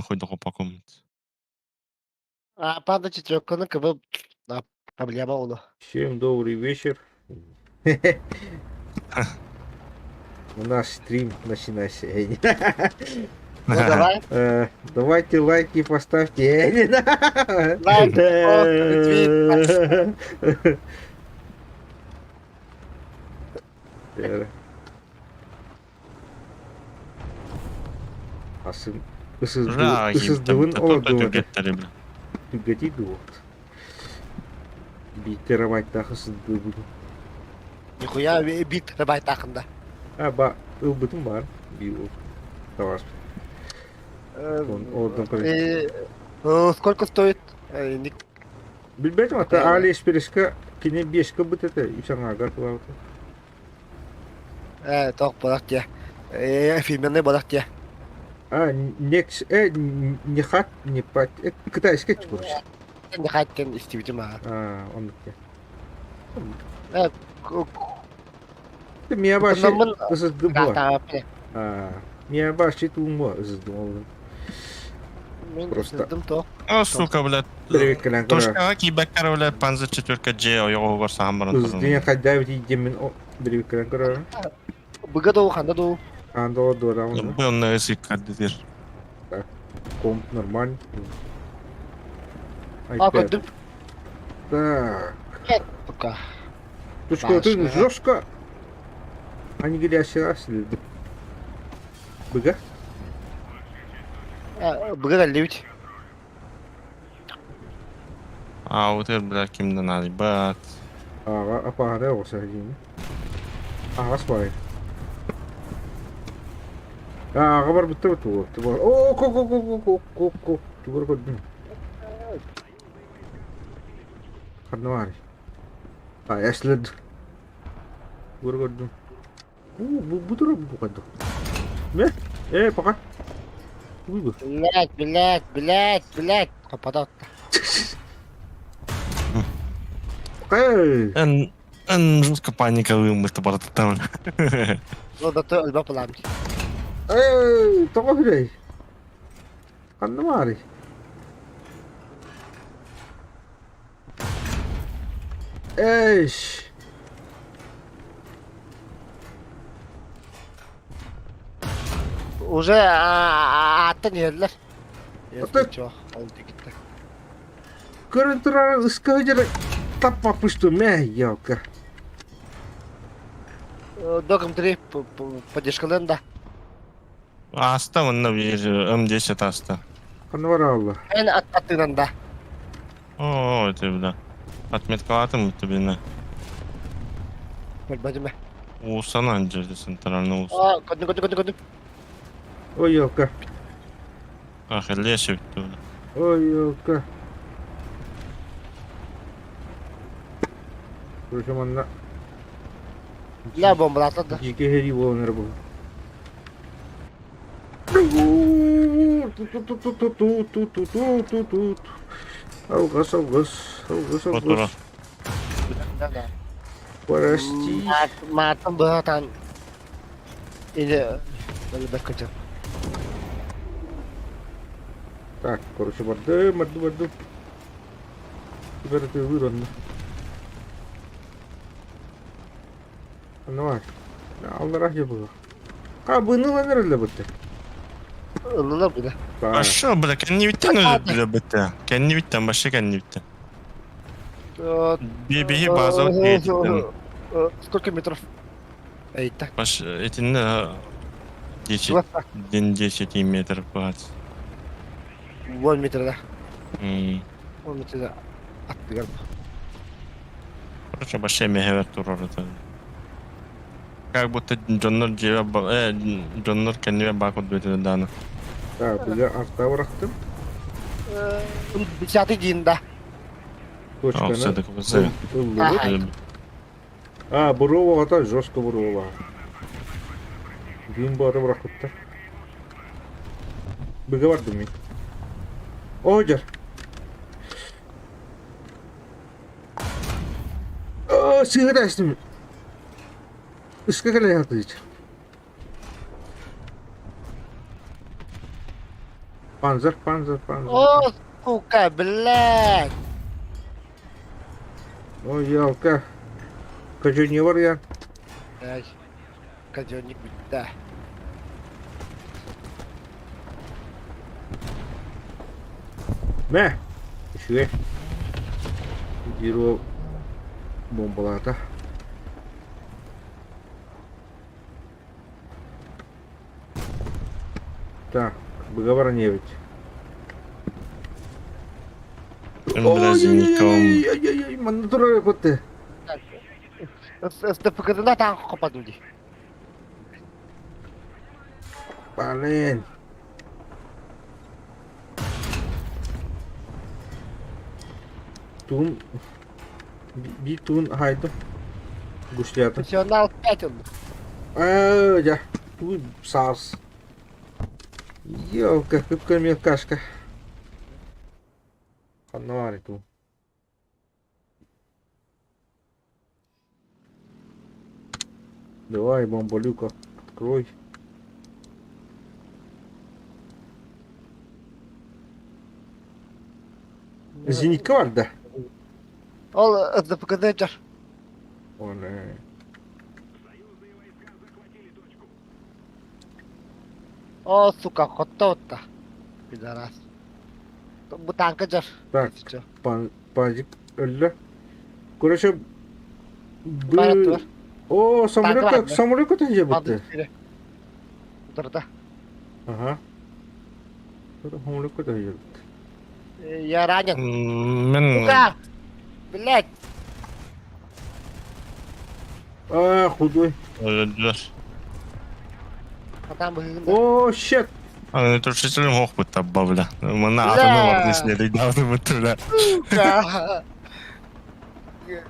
хуйдох упакууммут. А, панда четверканы КВ а, проблема ону. Всем добрый вечер. У нас стрим начинается. Ну давай. Давайте лайки поставьте. Лайк, пост, ретвит. Асын ысыздыбын олордум этэ. Түгэтий дуот. Биир терабайттаах ысыздыбын. Нихуя биир терабайттаахында. А ба ылбытым бар. Биир табаас. Олордон көрө. Сколько стоит? Билбэтим ата Алиэкспресска кини биэскэ быт этэ үс аҥаарга атылаабыта. Э, тоох балах дьэ. Э, фирменный балах дьэ. А, некс, э, не хат, не пать, э, китайский короче. Не хат диэн истибитим аа. А, оннук дьэ. Э, Мия баши Онноммун ысыздым буо. гаастаабаппын. А, мия баши туумуо ысыздым ол. Мин Просто. ысыздым то. О, сука, блядь. Привет, Точкаҕа киирбэккэр, блядь, панзер четверка дьиэ ойоҕоһугар саһан баран Ыздыня хайдаабит диэммин бирибиккэрэн көрөрүм. Быга дуу, ханда дуу. Анда дуораҕын. Бу онно ысыыккардытыр. Так, комп нормально. А, көрдүм. Так. Пока. Точка, ты жестко. Они говорят, Быга? Быга кэллибит. Аутер, бля, кимден наадыйбат. Аҕа апаһара оҕуса диини. Аҕас баай. Аҕа барбыттар тугу О ко ко ко ко ко ко тугу көрдүм. Ханна баарый? А, эслед. Тугу көрдүм. Бу бу тура бу хайдах? Мэ? Э, пока. Тугуй бу? Блядь, блядь, блядь, блядь. Хоппото Эй! Эн эн жестко паникалыым барытыттан. Ну да то өлбө пылаам. Эй, тоҕо хүлэй? Ханна баарый? Эйш! Уже ааттан иһэллэр. Ата Ол тикиттэ. көрөн турар ыска сылдьар таппаппышту мэ елка. Догм 3 поддержкалыан да. Ааста манна биир М10 ааста. Ханна бараалла? Эн аттынан да. Оо, это бля. Отметкалаатым бина. Көрбөтүм Уулуссаны жерде центральный уулусса. Аа, көрдүм, көрдүм, көрдүм, көрдүм. Ой, елка. Ах, леша бүттү бля. Ой, елка. Короче, манна Ля бомбалаата да. дьиикэ сэрии буолан эрэ буолла. Алгас, алгас, алгас, алгас. Прости. Мааттан быһатан или бэккэ Так, короче, бардым, бардым, бардым. Теперь ты вырван. Давай. Алларах было. А, быны ланер бытты. Ыллылар бile. Башы, бля, кэннибиттэн өлөрдүлэр бытта. Кэннибиттэн, башы кэннибиттэн. Биһи база тиэтиттэн. Сколько метров? Эй, так. Баш, этинне 10, 10 метров баат. 10 метр, да. 10 метр, да. Аттыгар. Короче, башы эмэһэбэр турар это. Как будто дьоннор дьиэбэ э, дьоннор кэннибэ баа курдук дааны. Так, бile арта бырахтым. Десятый день, да. Точканы ыллыбыт. А, буруо оҕото жестко буруолаах. Дыым баары бырахпыттар. Быга бардым мин. О, дьэр. О, сыыра эстим. Ыска кэлэ сатыыр. Панзер, панзер, панзер. О, сука, блядь! Ой, елка. Кожуни бар я. Ай, казенник бүттэ. Мэ! Үчүгэй. Диро бомбалаата. Так, быга эбит. Ой-ой-ой, манна турар эппитте. СТПК-на таан хопадым дии. Блин. Туун биир туун хаайдым. Гушлята. Профессионал 5 он. Ээ, дьэ, туй саас. Елка, кыпка мелкашка. Ханна баарый туу. Давай, бомболюка, открой. Зенитка бар да? Ол СДПК дьар. Оны. О, сука, хотто Пидорас. Бу танка дьар. Так, пазик өллө. Короче, Барат бы... бар. О, Танка самолет, бар. самолет көтөн Алды жебитти. Утарда. Ага. Самолет көтөн жебитти. Я ранен. Мен Сука! Блядь! А, худой. өлдүлэр. Атам быһыгын да. О, щет. Огнетушителем ох бытта бля. Мана Бля. атыны барды снеди бытты бля. Сука!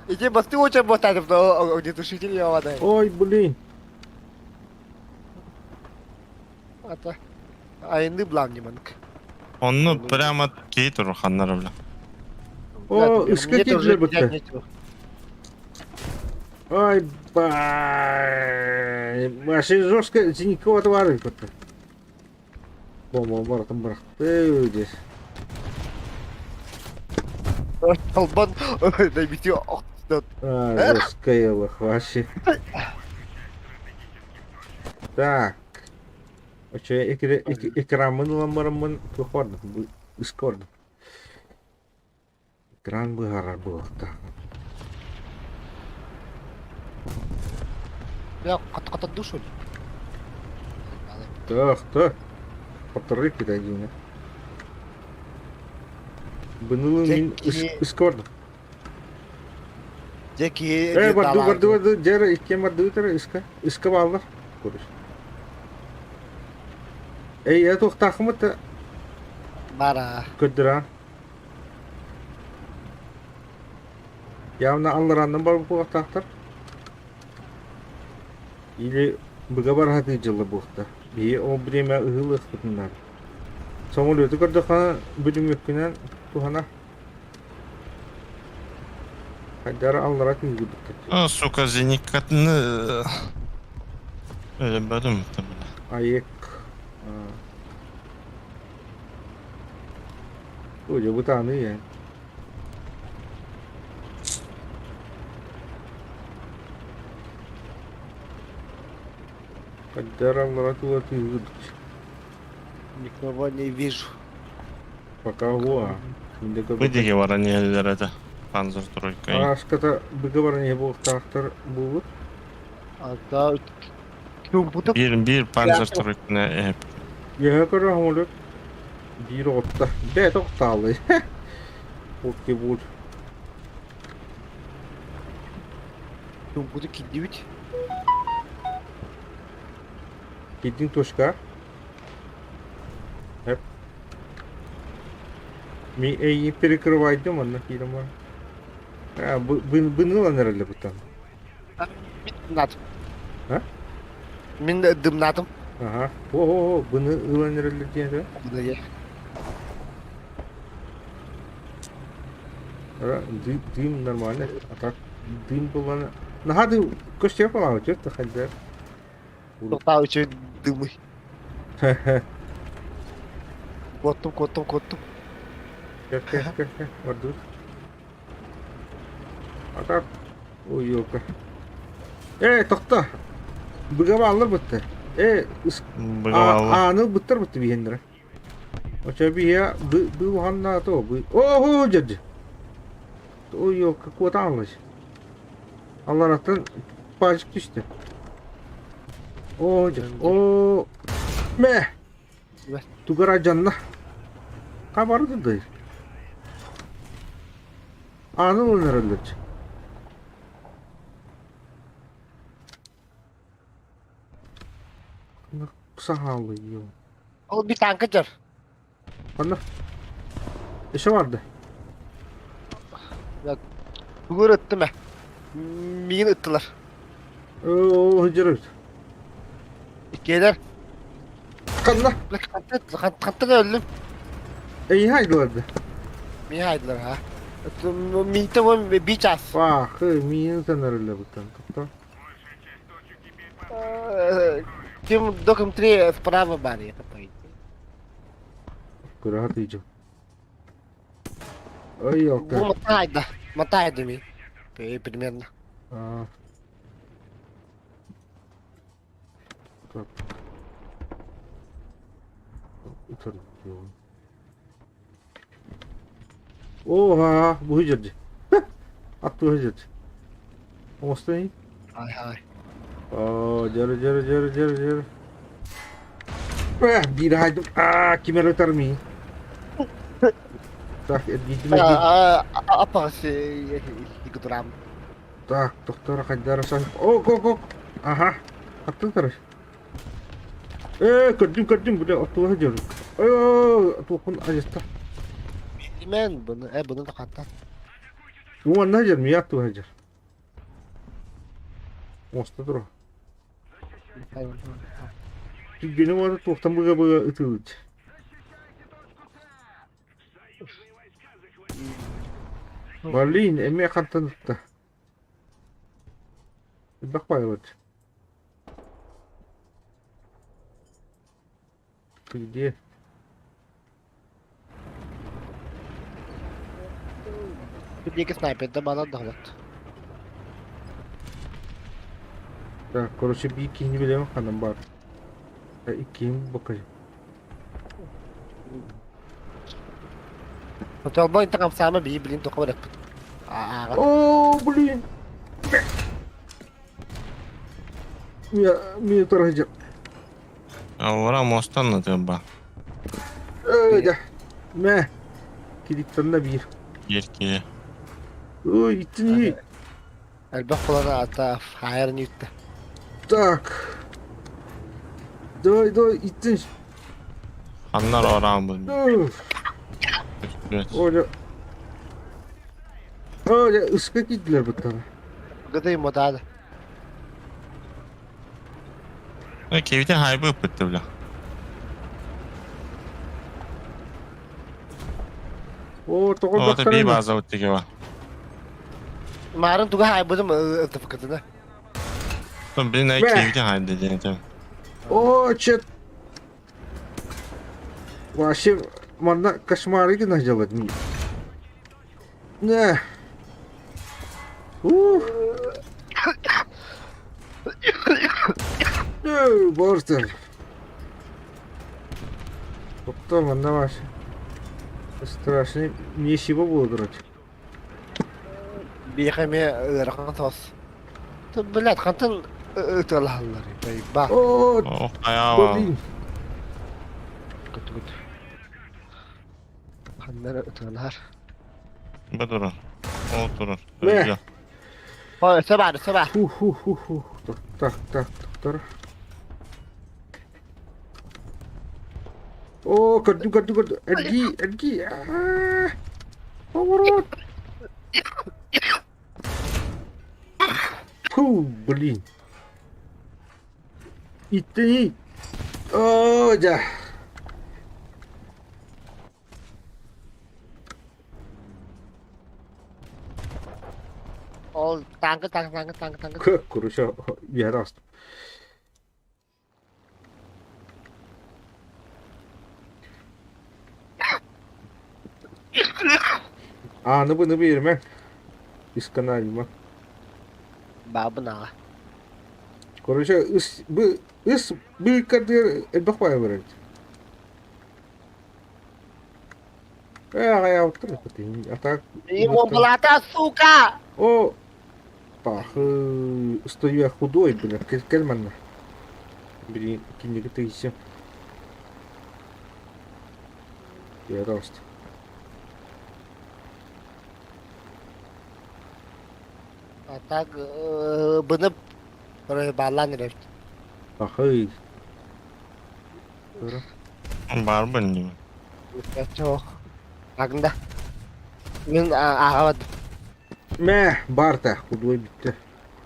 Иди басты очень ботатым, но огнетушитель я вода. Ой, блин. Ата. Айны блам не манк. Онну прямо кей туру ханнара бля. О, ыска кидлер бытты. Ой, бай. Машина жестко зенитка бар бытты. Бомба баратын быракты здесь. Толбан, дайбити А, жесткая вообще. Так. Оче экранмын ламарымын туходым, ыскордым. Экран быһарар буолта. Я кат душу. Так, так. Повторы кидайдине. Бынылы мин ыскордым. Деки Э, барды, барды, барды, жер иккен барды өтер, иска. Иска баллар. Көрүш. Эй, я туохтаахымыт Бара. көрдүрэн. Явно аллараннан бар буолуохтаахтар. Или быга барахаты дьылла буолта. Биһи ол время ыһылыахпытыннар. Самолету көрдөххө бүлүмүккүнэн туһана. Хайдара аллара түһүгүбүттэр. А, сука, зениткатны... Өлөбөтүм бля. Аек. Ой, бытааны я. Хайдара аллара тула түһүгүбүт. Никого не вижу. Пока го. Быдиге бара не это. Панзер тройка. Аската быга бар не буолуохтаахтар буолбут. А да. Кüm Бир бир панзер тройканы эп. Яһа көрө самолет. Биир отта. Бэт оттаалы. Окей буол. Кüm киддибит. Кидин точка. Эп. Ми эй перекрывайдым онна киирем бар. А, бынылан эрэлэ бутан. Мин дымнатым. А? Мин дымнатым. Ага. О, быны ылан эрэлэ диэн Бына я. Дым, дым нормально. А так дым было. Нахады костя палау, чё-то ходя. Тоқтау үшін дымы. Куоттум, куоттум, куоттум. Кэл, кэл, кэл, кэл. Бардыбыт. Атар. Ой, елка. Э, тохто. Быга бааллар бытты. Э, Быга ааны быттар бытты биһиэннэрэ. Очо биһиэ бы бы улаханна то бы. Ого, дьэ. Ой, елка, куотан аллаш. Аллараттан пальчик түстэ. О, дьэ. О, мэ. Тугара дьанна. Хабары дый. Ааны ылынарыллар. Сахалый. Ол bir танка дьар. Ханна? Еще барды. Бүгүр ыттым э. Миигин ыттылар. Оо, сылдьар Иккиэлэр. Ханна? Хантан өллүм. Эйиһэ айдыларды. Миигин айдылар ha. Миинтэн уон би час. Пахы, миин санарылла буттан. Тохто. Ким докум три справа бар я Көрө сатыйдьым. Ой, елка. Бу матайда. Матайда ми. Примерно. А. Так. Оha, бу сылдьар Аттыы сылдьар. Оҥостон Хай хай. Оо, дьөрү дьөрү дьөрү дьөрү дьөрү. Э, биир аайдым. Аа, ким эрэ ытар миигин. Так, эргийдим эргий. Аппаҕас играм. Так, тохтор хайдара сан. Ок, ок, ок. Аха. Аттыы ытар. Ээ, көрдүм, көрдүм, бля, оттуга сылдьабын. Оо, туохпун адьаста. Мен бұны, э, бұны да хантан. Уонна сылдьар, мия аттыга сылдьар. Оҥосто туруо. Түргэнэ уонна туохтан быга-быга ытыыбыт. Блин, эмиэ хантан ытта? Элбэх баайбыт. Ты где? Биги снайперда балан да Так, короче, биир киһини билэбин ханан баар. Иккиһин бакай. Толбой там самый би блин только вот О, блин! Мия тарахыдьар. Аллара мостан ба. Э, дьэ. Мэ. Кириттанна биир. Еркеге. Ой, итини. Элбэх булана ата хайыр ньүттэ. Так. Давай, давай, итин. Ханнар ораан бұл. Оля. Оля, ыска киирдилэр быттана. Гыдай модада. Кевите хайбы ыппытты бля. О, тоҕо О, это би бахтарына. база вот ба. Марын туга хайбытым ытыфкытына. Блин, ай Бэ. кевите хайды диэн. О, чет. Вообще, манна кошмары гына делать ми. Не. Ух. Э, Бортер. Потом манна вообще. Страшный месиво было драть. Биэхэ ыарахан тос. Блядь, хантан ыталаллар. Ба. О, О, хайаава. блин. Гыт гыт. Ханнар ыталар. Бу турар. Ол турар. Мэ. Ой, сабар, сабар. Ху-ху-ху-ху. Так, так, так, так. О, көрдүм, көрдүм, көрдүм. Эргий, эргий. Аа. Поворот. Фу, блин. Иттини. О, да. Ол танкы, танкы, танкы, танкы, танкы. Как короче, я раз. Ааны быны биэримэ. Исканарима. Баабын аҕа. Короче, ыс бы ыс быыккардыгар элбэх баайа барар. Э, аҕайаабыттар А так... Ему блата, сука! О, Пахы, стою я худой, бля, кэл манна. Блин, киниги тыйся. Я рост. А так, быны баллан эрэр. Пахы. Баарбын дии. Суох. Агында. Мин ааҕабат. Мэ, барта, худой бүттэ.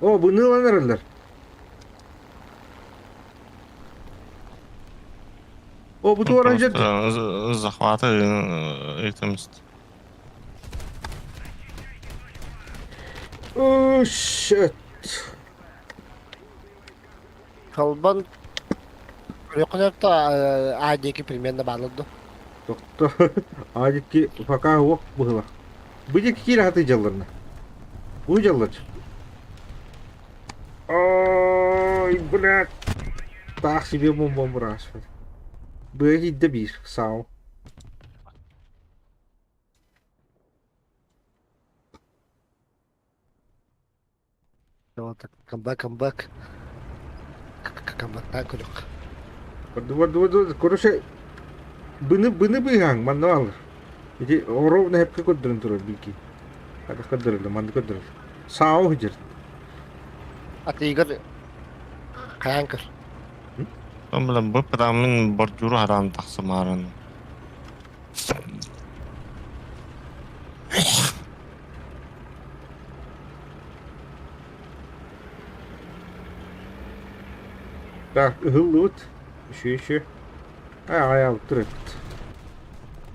О, быныылан эрэллэр. О, бу туоран дьэ. Захваты ыытымст. О, shit. Холбон көрүөххүн А диэки примерно баалар дуо? Тохто. А диэки пока уох быһыла. Бу диэки киирэ хатыы дьалларна. Бу дьаллар. Ой, блядь. Таах себе бомбом бырааспыт. Быа киирдэ биир, саал. Comeback, comeback. Comeback көрүөх. Короче, быны быны быыһаҥ манна бааллар. Ити ровно хэпкэ көрдөрөн турар биики. Хата көрдөрөллөр, манна көрдөрөллөр. Саау сылдьар. Атыыгар хайаан көр. Бля, бу прям бордюру хараан тахсымаарын. Так, ыһыллыбыт. Еще, еще. Аҕайаабыттар эбит.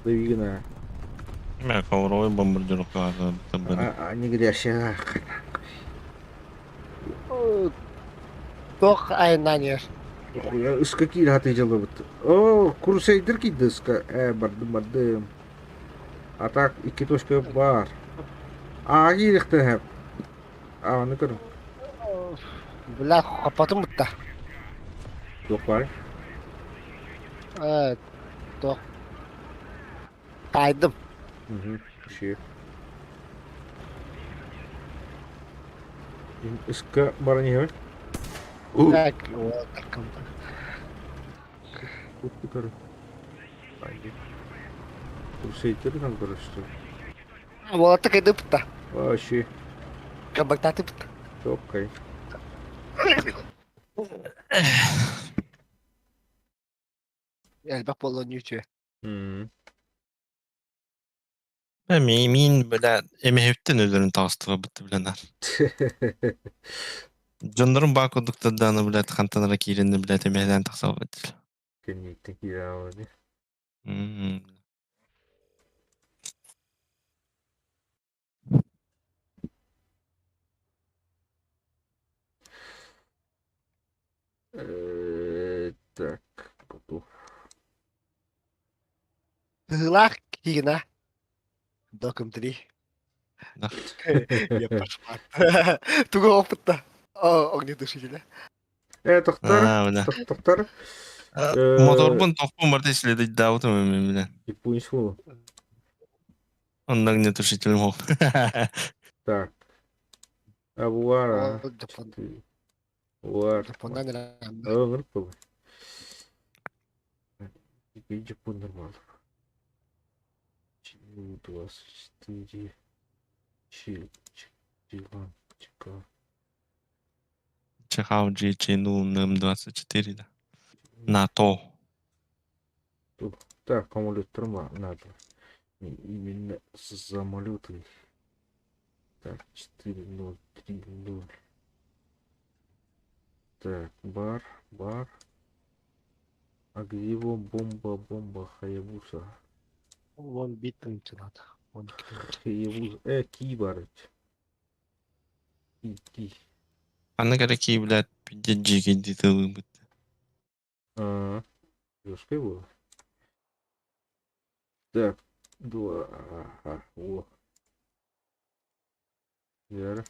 Давигина. Мэ ковровой бомбардировка Не грящая. Туох айаннаан иһэр? Ыска киирэ сатыы дьылыбыт. О, курсейдер киирдэ ыска. Ээ, бардым, бардым. А так, икки точка баар. Аа, киириэхтэн Аа, аны көрүҥ. Бля, хоппотум бутта. Туох баарый? Ээ, туох. Таайдым. Мгм. Үчүгэй. Ыска баран иһэбин. Так, вот так. Көрү. Курсейтер там короче. Уолатта кайдыпта. Вообще. Кабактатыпта. Окей. Элбэх буолуон үчү. Мин бля эмэһиптен өлөрүн таҕыстыга бит билэнэр. Дьоннорум баа курдуктардааны блядь хантан эрэ киирэннэ блядь эмэһэлээн тахсалбыт. Кэнниттэн киирээҕи. Так, готов. Быһыылаах киһигин Докум 3. Да. Я пошла. Тугу опытта. Огнетушителя. Э, тоқтар, А, бля. тоқтар. Моторбун тохпун барда исследовать даабытым эми бля. Японского. Онно огнетушитель мол. Так. Абуара. Уар. Жапоннан Öңір бұл. Жапон нормал. 24. Чика. Чехау GG 0 24 да. НАТО. Так, самолет надо. Именно с самолетой. Так, 4, 0, 3, 0. Так, бар, бар. А где его бомба, бомба, Хаябуса? Вон бит надо. Вон Хаябуса. Ки бар. Ки, ки. Аны какие, блядь, пиздец джиги бит. А, жесткое было. Так. Дуо, о. Вера.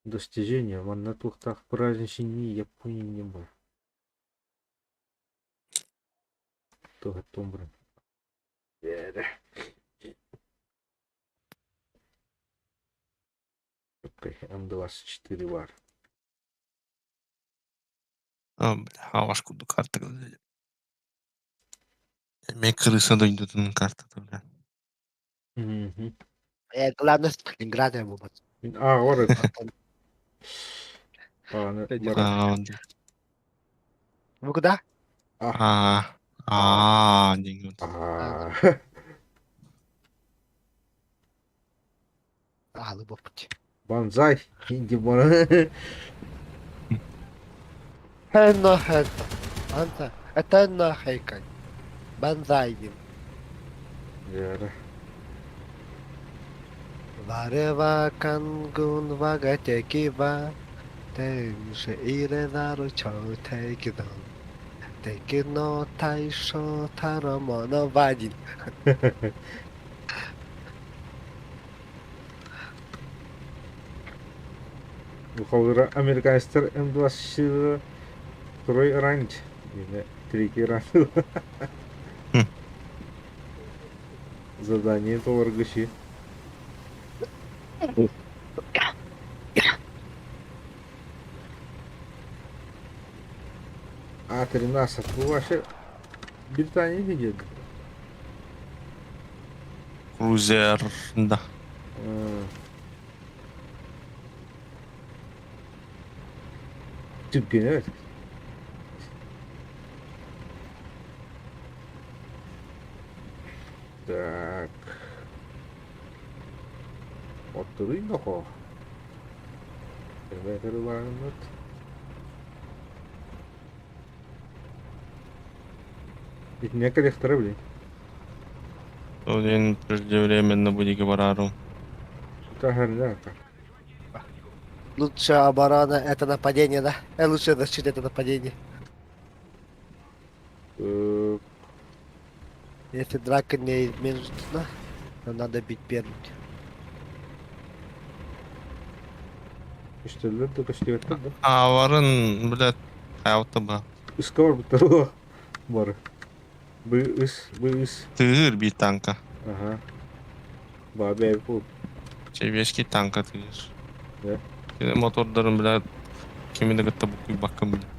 Достижение. Манна туохтаах праздничный Японии не было. Туох брат. Вера. М24 бар. О, бля, аҕаш курдук карта Эмиэ крыса дойдутун картата, бля. Мгм. Главное, Сталинград буолбат. Мин ааҕар этим. Аны бар. Аа, Вы куда? аа, аа, диэн Аа. Аалы буолбут. Банзай. Инди бара. Хэнно хэнто. Анта. Этэнно хэйкань. Банзай диэн. Вера. Варева кангун вага текива. Тэнше ире зару чоу тэкидон. Тэки но тайшо таро моно вадин. Бухалыра американецтар М24 второй ранг. Третий ранг. Задание толоргыши. А13 бу вообще Британия видит. Крузер, да. Түрген evet. Так. Оттуруй нохо. Баранмыт. Итинне коллектора блин. Один преждевременно будет барару. Тахарда. Лучшая оборона это нападение, да? Лучшая защита это нападение. Если драка неизбежна, то надо бить первым. Көстөллөр да көстүбэттэр да. Ааварын, блядь, хайалта ба. Ыска барбыттар бары. Бы ыс, бы ыс. Тыыр биир танка. Ага. Ба бэйб бу. Сэбиэскэй танка тыыр. Да. Кини мотордарын, блядь, кими да кытта буккуйбаккын, блядь.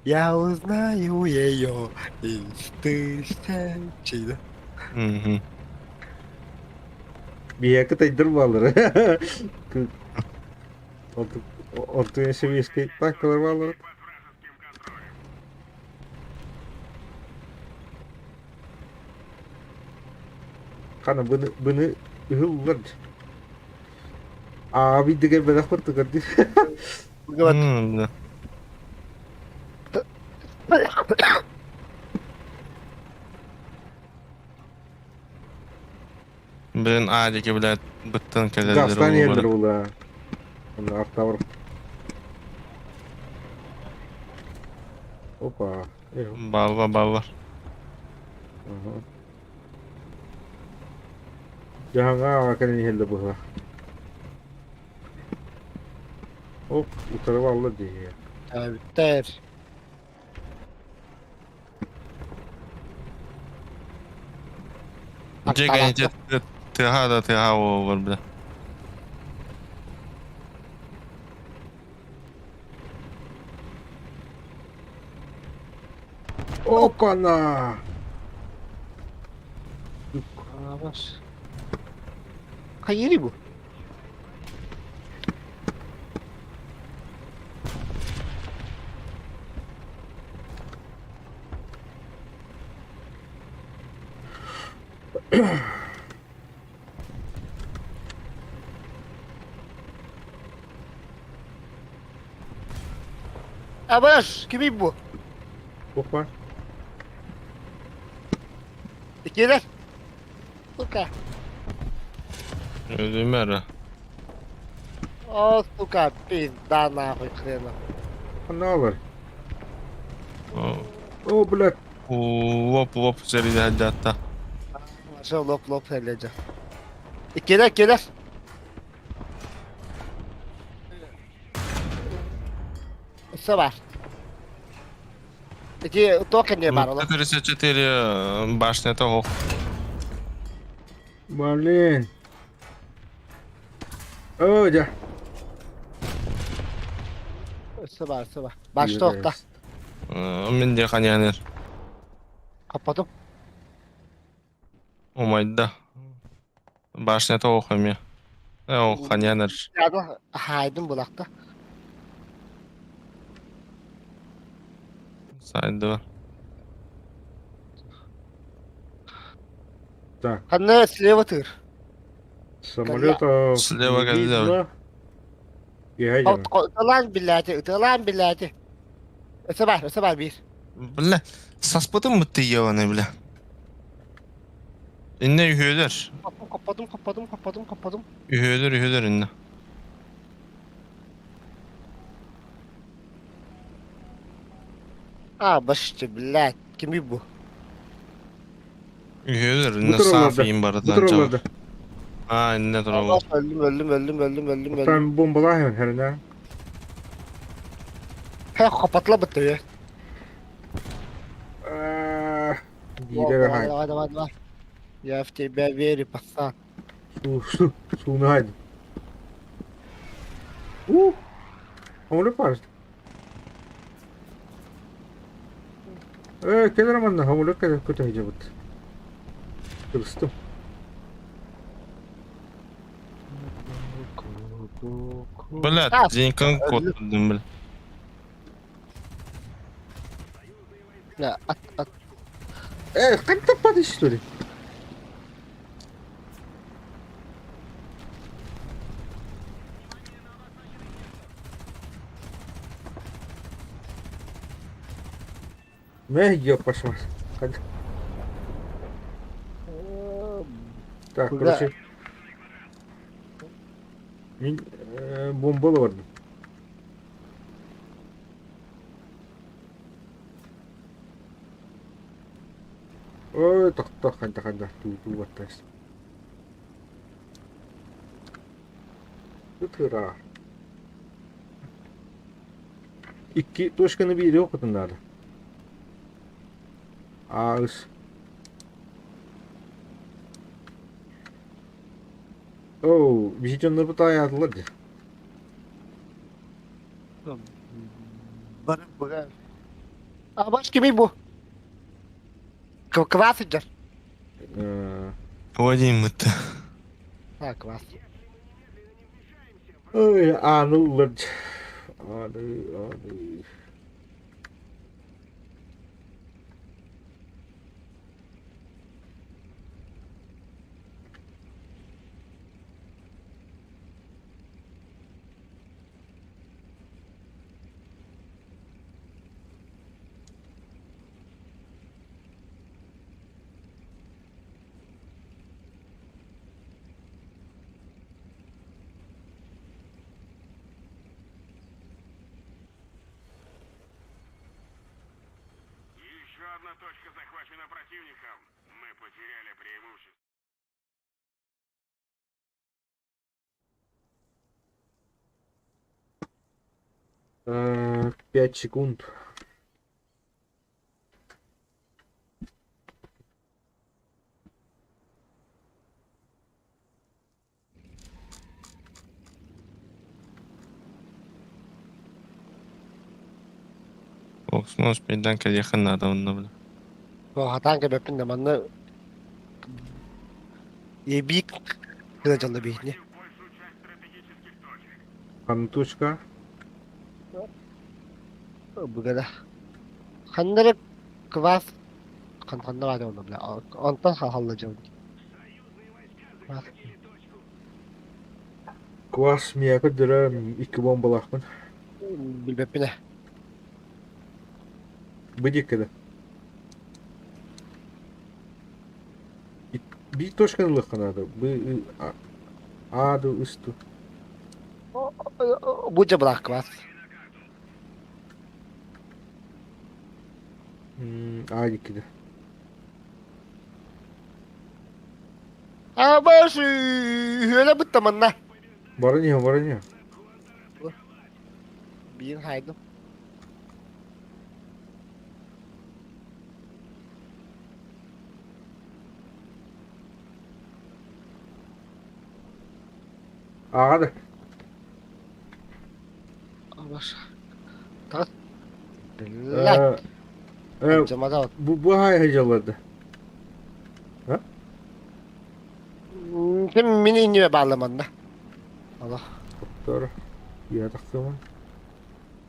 Я узнаю ее из тысячи, да? Мгм. Биһиэхэ тайдар бааллар. Онтуйа сэбиэскэй танкалар бааллар. Хана быны быны ыһыллар. Аа биддигэ бэлэх курдук дии. Вот. Да. Блин, Адики, блядь, быттан кэлэллэр Газтан ол иһэллэр була. Онно артабар. Опа. Балла, балла. Ага. Дьаһаҥа кэлэн иһэллэр быһа. Оп, утары балла дии. Битер. Дьэ, кэннэ тыаһа да тыаһа буолар, бля. Опа-на! Хайыри бу? Абаш, кимий бу? Опа. Иккиэлэр. Сука. Өлүмэ эрэ. О, сука, пизда нахуй хрена. Ханна О, О, блядь. Лоп, лоп, сэриилэһэрдээхтэ. Все, лоп-лоп сэллэдьэ. Иккилэр, иккилэр. Өссө баар. Ити туох кэнниэ баар олох? 34 башнята ох. Блин. Оо, дьэ. Өссө баар, өссө баар. Башта охта. Мин де ханьянер. Хаппатым. Умайда. Башнята ох эмиэ. О, ханьянер. Хаайдым булакта. Сайдыва. Так. Ханна слева тыр. Самолета Слева не кэллэ. видно. Иһэ Ыталаан биллээти, ыталаан биллээти. Өссө баар, өссө баар биир. Бля, саспытым бытты ебаный, бля. Инне үһүөлэр. Хоппотум, хоппотум, хоппотум, хоппотум. Үһүөлэр, үһүөлэр инне. А, башчы, блядь, кими бу? Үһүөлэр Бу инне тураллар саф да. иин Бу барытынан тураллар да. А, инне тураллар. Өлдүм, өлдүм, өлдүм, өлдүм, өлдүм, өлдүм. Там бомбалаһын хэрнэ. Хэ, хоппотла бытты бе. Биирэ Давай, хай. давай, давай, давай. Я в тебя верю, пацан. Су су сууну хайдым. У. Хамылы пар. Э, кэлэр манна хамылы кэлэр көтө сылдьабыт. Кыбыстым. Бля, А, Денькан кот, бля. Бля, от, от. Э, хантан падаешь, что ли? Мэ, ёб вашу мать. Так, Куда? короче. Мин бомбалы бардым. Ой, тохто, ханта ханта, туу туу баттаас. Ытыра. Икки точканы биири окутун наада. Аыс. Оу, биһи дьоннорбут аайаатылар дии. Бары быга. А баш кими бу? Квас сылдьар. Вадим это. А, квас. Ой, ааны ыллар. Ааны, ааны. Еще одна точка захвачена противником. Мы потеряли преимущество. 5 секунд. Снос пейдан кэлиэххин наада онно бля. Хатаан кэбэппин да манна эбии гына дьалла биһини. Большую часть стратегических точек. Ханна точка? Бүгада. Ханна эрэ квас ханна баар онно бля. Онтон халла дьон. Квас. Квас миэхэ көрдөрө икки бомбалаахпын. Билбэппин ээ. Бу диэки да. Биир точканы ылыахха наада. Б, А, А ду ысту. Бу дьэ былаах квас. А диэки да. Абаш үһүөлэ бытта манна. Баран иһэ, баран иһэ. Биир хайдым. Ааҕа да. Абаш. Таҕыс. Блядь. Жамада. Бу хай дьалларда. А? Ким мини иннибэ баалламанна. Аллах. Доктор, я тахсыма.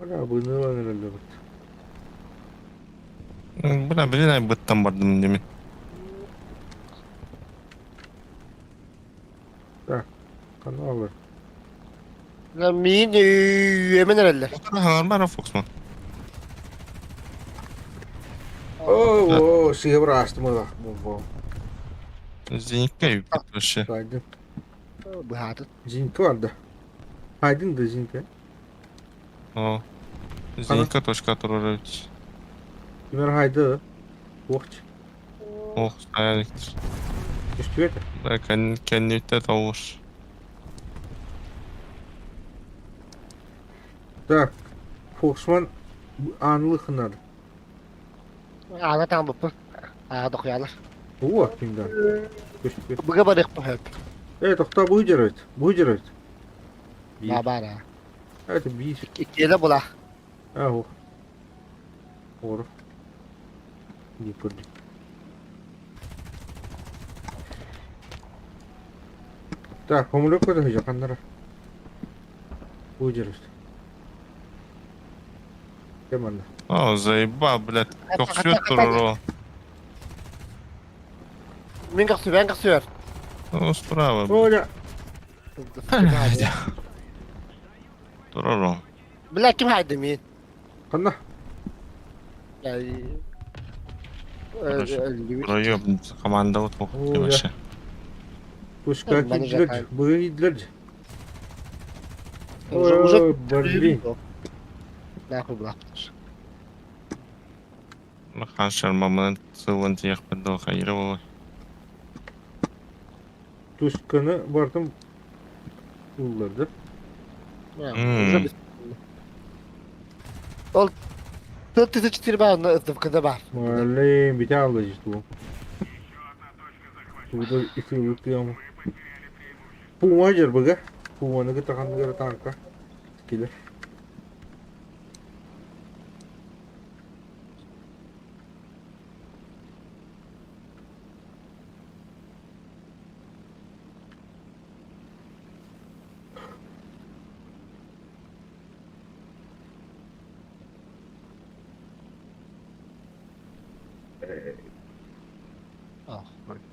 Ана быны эрэллэбит. Бля, блин, айбыттан бардым деми. Так, каналы. Миин үөмэн эрэллэр. Хаҥарбара Фоксман. О, сыһа быраастым ыла. Бу. Зенитка үппүт вообще. Хайдын. Быһаатын. Зенитка барда. Хайдын да зенитка. О. Зенитка точка турар эбит. Кимер хайды. Уохч. Ох, стояли. Түстүбэт. Да, кэнниттэ толуш. Так. Фоксман аанылы хынар. Аана таҥ буппун. Аа дохуялар. Уу кимден. Түстүбэт. Быга барыахпын сөп. Э, тохтоо бу дьарыт. Бу дьарыт. Баа баар. Это биир. Иккиэлэ була. А, Ор. Не понял. Так, хомулек көтө жаканнара. Бу дьарыт. Кем О, заебал, блядь. Көхсүөт турар о. Мин көхсүбэн көхсүөр. О, справа. Оля. Турар о. Бля, ким хайды мин? Ханна? Проеб команда вот вообще. Пускай кидлер, быйдлер. Уже блин. Нахуй блахтыш. Ханшар маманын сылын тиэхпит дыл хайыры болой. Тусканы бардым улларды. Уже Ол 34 бар, СДВКда бар. Блин, бите алды житу. Туда итилик тыям. Пума жер быга. Пуманы гытаган танка. Килер.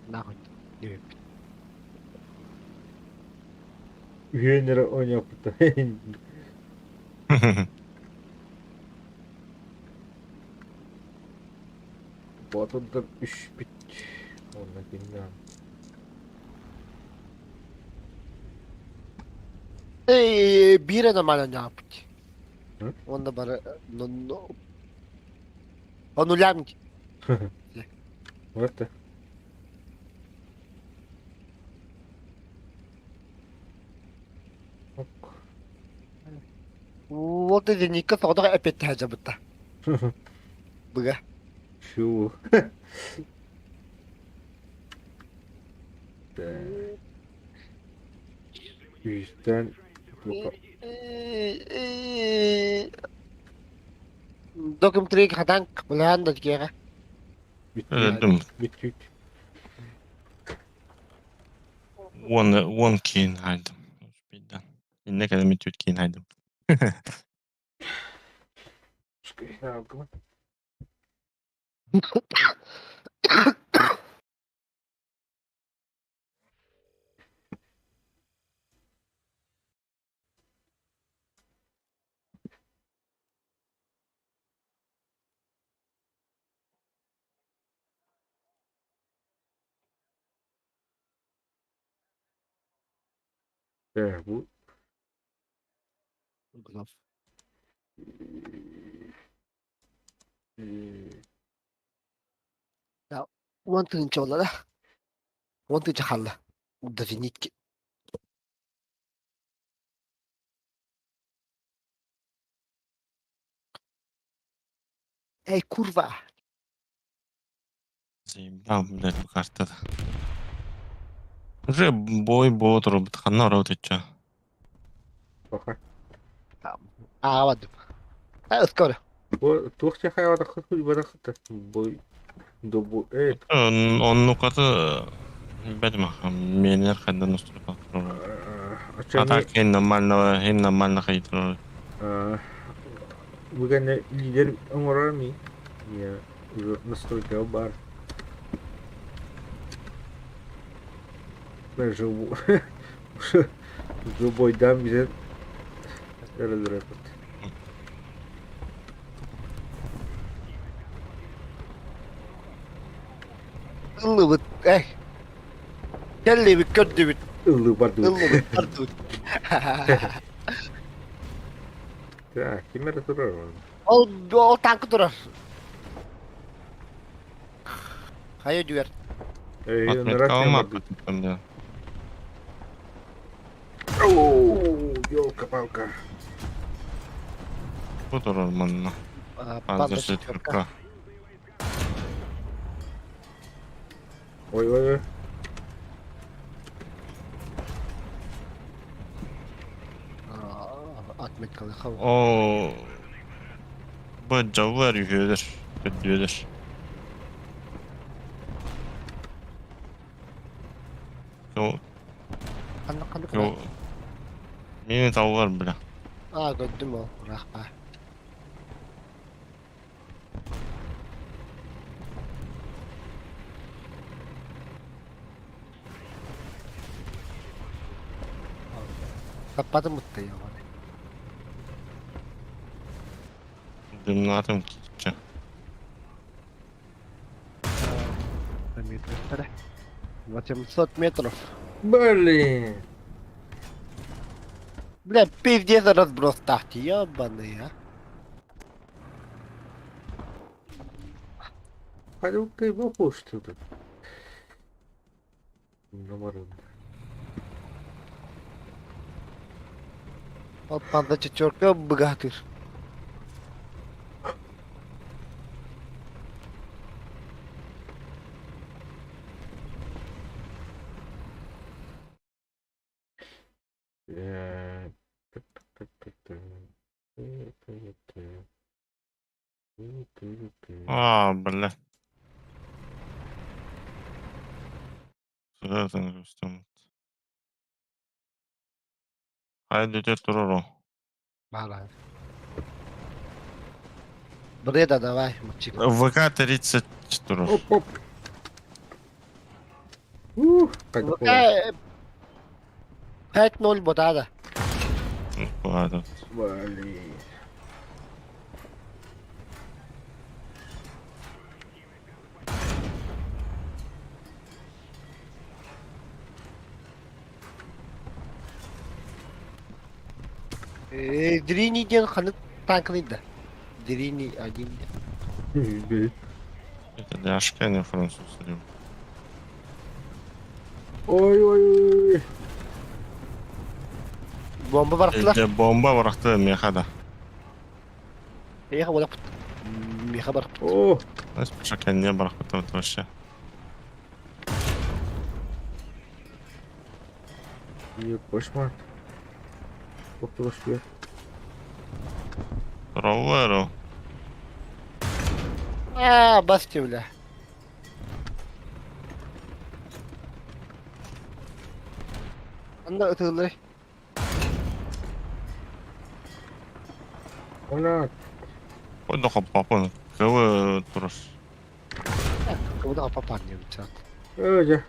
Нахуй. Үһүөннэрэ оонньооппута. Батырдар үспүт. Онно кимнээн. Биир нормально оонньооппут. Онно бары по нулям. Вот. Вот Зенитка соҕотох эппиэттэһэ дьабытта. Быга. Чего? Үстэн Докум трик хатан булаан да киэҕэ. Өлдүм. Бүттүк. Уон киин хайдым. Инне кэлэмит түт киин хайдым. Bu Уон тыһыынча буолла да. 10 тыһыынча хаалла. До зенитки. Эй, курва! Заебал, блядь, бу картада. Уже бой боотур ханна орабыт ичча. Пока. Аабадым. Скоро. Бу туох хайабатаххыт барахыта бу добу Оннукаты бэт менер хайдан устурба. А так хин нормально, хин нормально хайдыр. Бүгэн лидер оҥорор ми я уже настройка бар. Даже уже бойдан bize öldürebilir. Ыллыбыт, эй. Кэллибит, көрдүбүт, Ыллы бардыбыт. ыллыбыт, бардыбыт. Так, ким эрэ турар ол? Ол, ол танкы турар. Хайа дүйэр. Эй, Отметка нырат алма бардыбыт. да. Оу, елка-палка. Бу турар манна. Панда Панзер четверка. четверка. Ой, ой, ой. Отметкалы хау. О, бу дьаллар үһүөлэр, төрдүөлэр. Yo, Ханна ханна yo. Мини таллар бля. Аа, көрдүм ол. Рахпа. Таппатым ытты я. Дымнатым кичче. Метров. 800 метров. Блин. Бля, пиздец разброс тахти, ебаный, а. Хайда вопрос тут. Номер. Ол панда четверка богатырь. А, бля. Сыгытын көстөм. Хайда өтөр турар о. Бара. Бреда давай, мальчик. ВК-30 турар. Оп, оп. Ух, как было. 5-0 ботада. Ладно. Блин. Дрини диэн ханнык танкыный да? Дрини один. Блин. Это Дашка, не француз. Ой, ой, ой. Бомба барахтылар. Бомба барахты мехада. Эйха бола меха барахпыт. О, Шакенне барахты вообще. не кошмар. Оптуруш бер. Роллеру. Аа, басти бля. Анда ытылыр. Она Койду хоппапын. Кылы турар. Кыбыда папан деп чат. Öyle.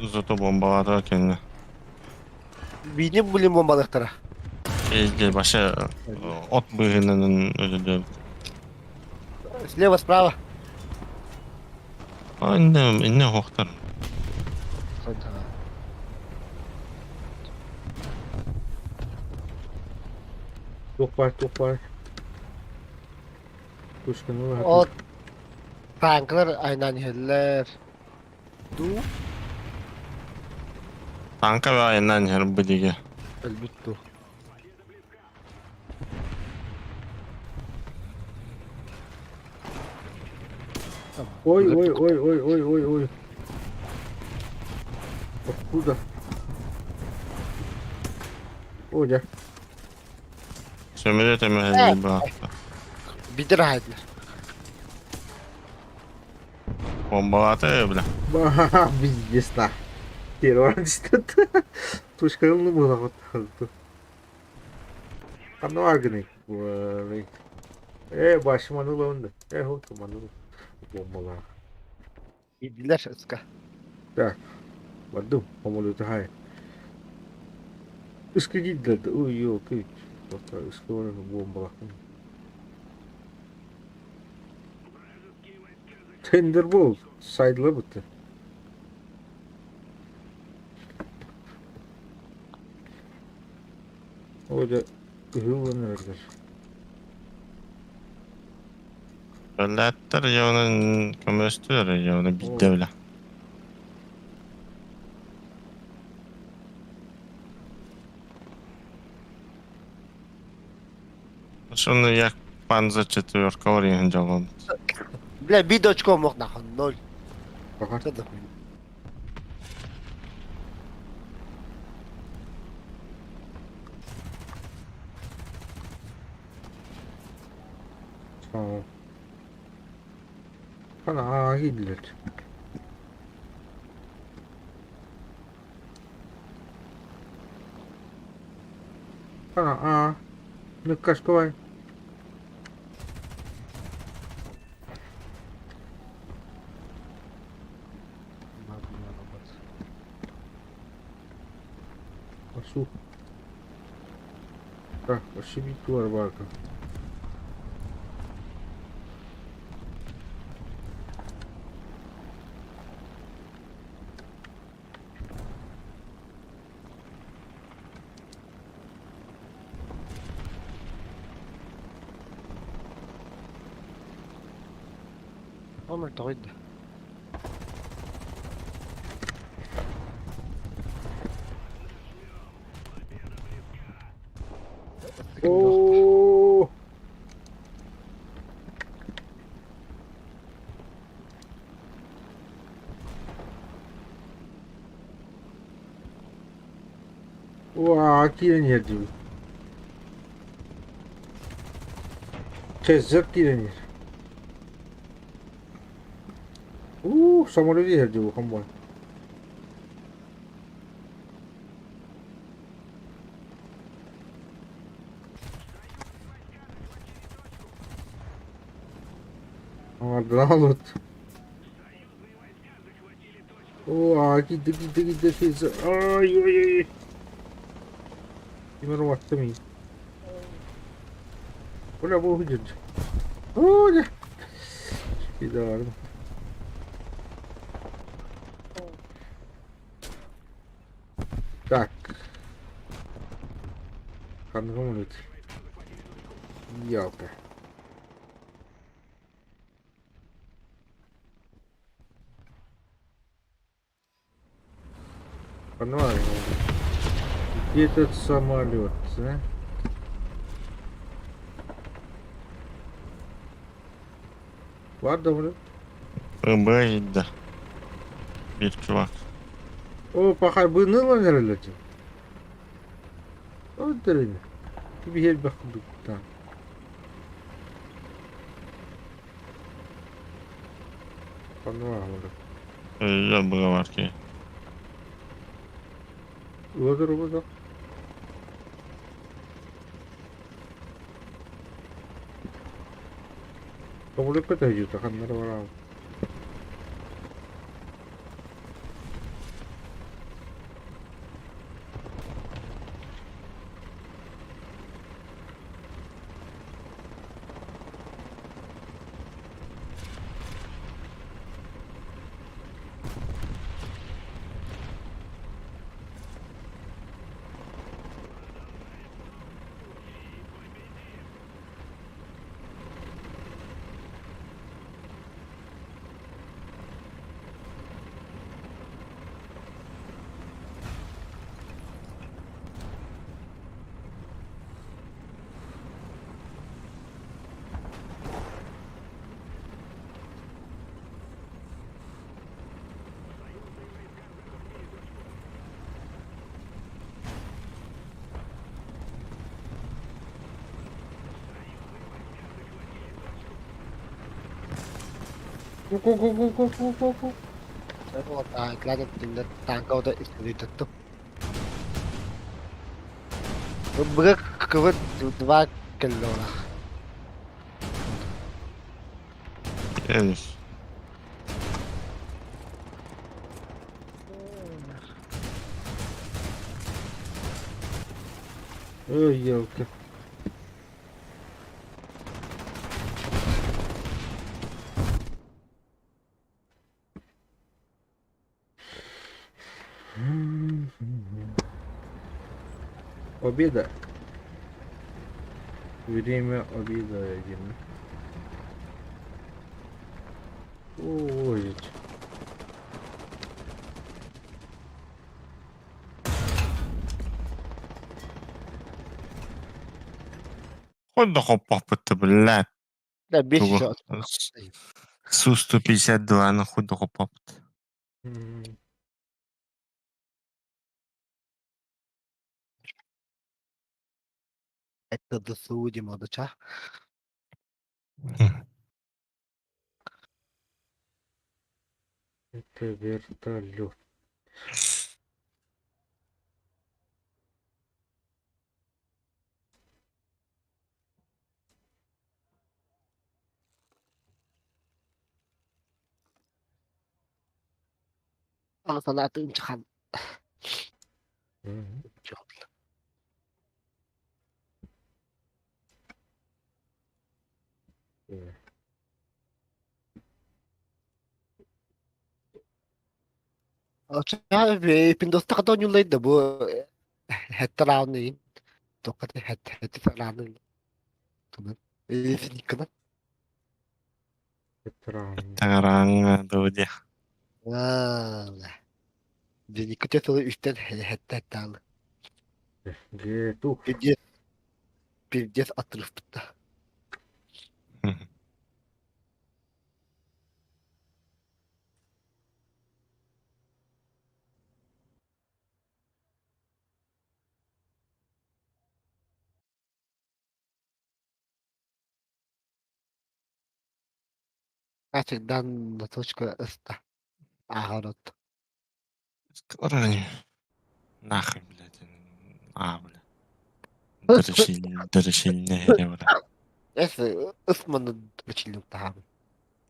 Зато бомбалады кенне. Бини булим бомбалыктара. Эзде башы от быгынын өзүдө. Слева, справа. Инне инне хохтар. Туох бар, туох бар. Пушканы О танклар айнан иһэллэр. Ду. Танка айаннаан иһэр бу диэки. Өлбүт дуу. Ой, ой, ой, ой, ой, ой, ой. Откуда? О, дьэ. Сөмөлүөт эмэһэлии бырахта. Бидер аһайдылар. Бомбалаата бля. Ба, пиздец на. Террорист. Тушка ылны буолаҕыт. Ханна бааргыный? Э, башым аныла онда. Э, вот маныла. Бомбалаах. Киирдилэр ыска. Так, бардым. Самолету хай. Ыска киирдилэр да. Ой, ёлки. Ыска баран бомбалаахпын. Тендербол сайдыла бытты. О, дьэ, ыһыллан эрэллэр. Бэлээттэр дьэ көмөлөстүлэр дьэ биирдэ бля. Сонно як панза четверка ориен дьолон. Бля, биир очко омок нахуй, ноль. Баҕар. Что за хуйня? Tamam. Хана киирдилэр. Хана аа. Ныккашковай. Асу. Так, ошибить барка. Номер тоҕойда. О! Уа, киирэн иһэр диибин. Чэззэр киирэн иһэр. Уу, самолет иһэр дии улахан буолан. Аҥардаан Оо, киирдэ, киирдэ, киирдэ, киирдэ. Ай, ой, ой. Ким эрэ уоттум ии. Бля, бу дьэ. Оо, дьэ. Киирдэ Так. Ханныгым үлэт. Ялта. Погнали. Где этот самолет, а? Ладно, блин. ПБ да. Биир чувак. О, пахай быны эрэллэр О, дөрүнэ. Киби элбэх курдук. Погнали. Өйө быга бар ки. Уотур убутах. Самолетка төһүтэ ханнара бараҕын. Ку-ку-ку-ку-ку-ку-ку. Танка исследует. Быга кыбыт два кэллэ. Элис. Ой, елки. Обеда. Время обеда, Дима. Ой. Хоть хоппахпыт, блядь. Да, 5 Тугу? Су-152, нахуй дохоппапыт. Это досудим, одача. Это вертолет. Санаатын чахан. Пиндостака ньулайда бу хэттерааны тоқат хэт хэттерааны тунан финиккана. Тагараҥа дуо Диниккэ тылы үстэн хэттээттаалы. Гету. Пиздец. Пиздец отрыв-то. Всегда на точку ста. Огород. Скоро нахуй, блядь. А, бля. Дырышильне, бля. Эс ысманы дырышильне тахабын.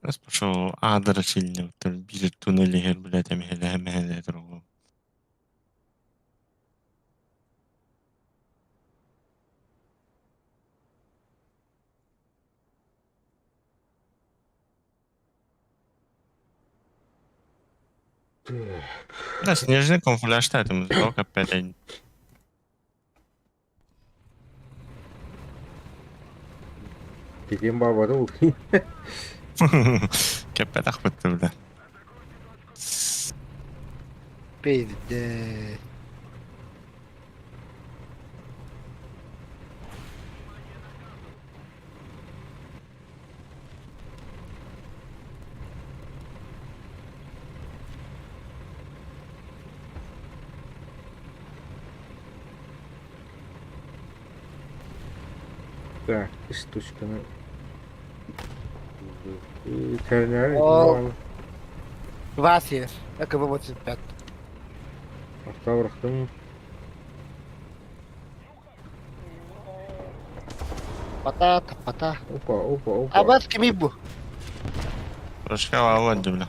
Эс пошел а дырышильне, бир туннели хер, блядь, эмхеле, эмхеле, другу. Да, снежный камуфляж этим только опять. Китим бабаду. Кеппет ахпытты, бля. Пиздец. Так, штучканы. Васер. АКБ-85. Автоврахтым. Пата, пата. Опа, опа, опа. Абас кими бу? Прошка Володя, бля.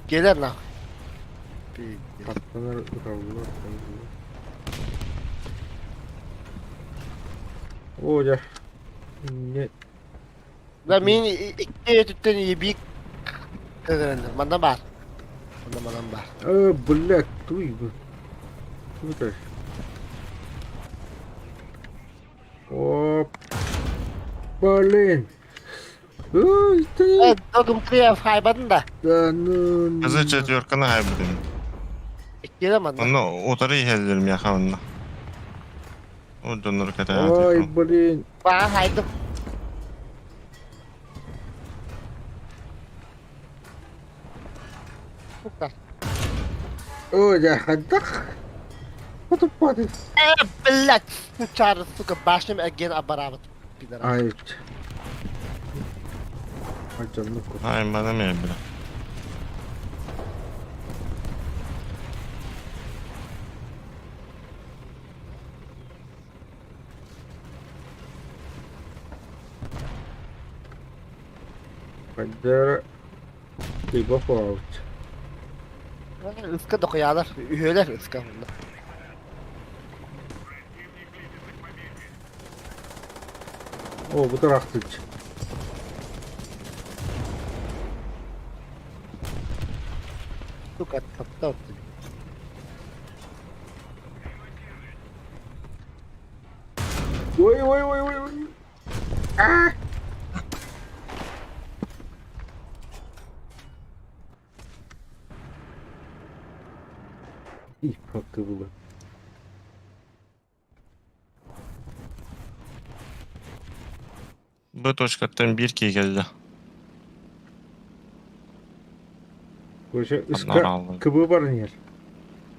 Келер нахуй. Пиздец. Аттанар ыталлар. О, я. Нет. Да мин икки өтүттэн ебик кыгырыныр. Манна бар. Манна манан бар. Блядь, туй. Туй. Оп. Блин. Ой, ты. Догум три хайбадын да. Да ну. Кызы четверканы хайбыдым. Иккиде манна. Оны отыры хелдерим яхавынна. О, донор ката. Ой, блин. Баа хайдым. Сука. Ой, я хадах. Вот упадет. Блять, сучары, сука, башням again абарабат. Пидорас. Ай. Ай, ну-ка. Ай, мана ме, бля. Хайдара тыйба буолаабыт. Ыска дохуйаалар, үһүөлэр ыска. О, бу тарахтыч. Сука, таптал. Ой, ой, ой, ой, ой. А! И было. Бу точкаттан биир киһи кэллэ. Короче, ыска кыбы баран иһэр.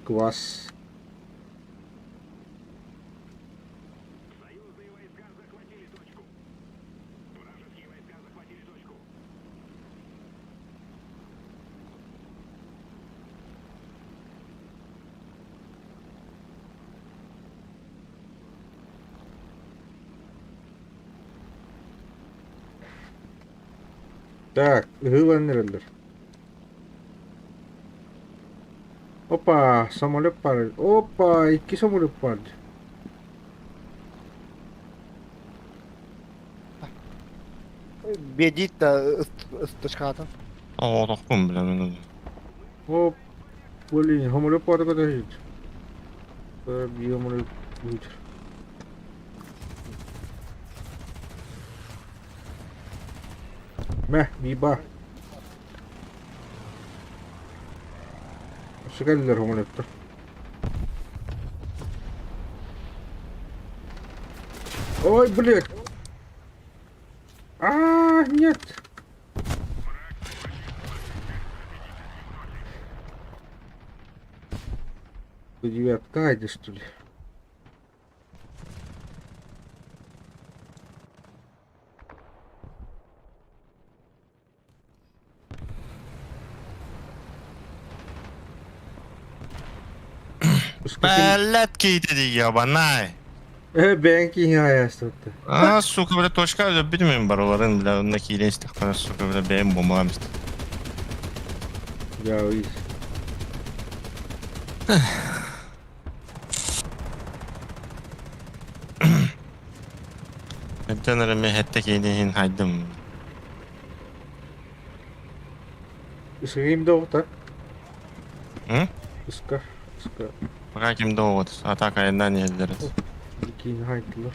Квас. Так, ыһыылан эрэллэр. Опа, самолет баар. Опа, икки самолет баар. Бедит да ыстышкаатын. Оҕотохпун билэмин. Оп, блин, самолет баар көтөһүт. Биир самолет будет. Мэ, биба. Сүгэллэр самолеттар. Ой, блядь! А, нет! Девятка, айда, что ли? Бэлэт киһитэ дии ебанай. Э, бэйэҥ киһи айаастыбыт. А, сука, бля, точка өлөрбүтүм барыларын, бля, онно киирэн истэхпинэ, сука, бля, бэйэм бомбалаан истим. Я уйс. Эрдэн эрэ мэһэттэ киһини иһин хайдым. Ысыгым да оҕута. М? Ыска, ыска. Пока ким да оҕут, атака айаннаан иһэллэр. Киин хайдылар.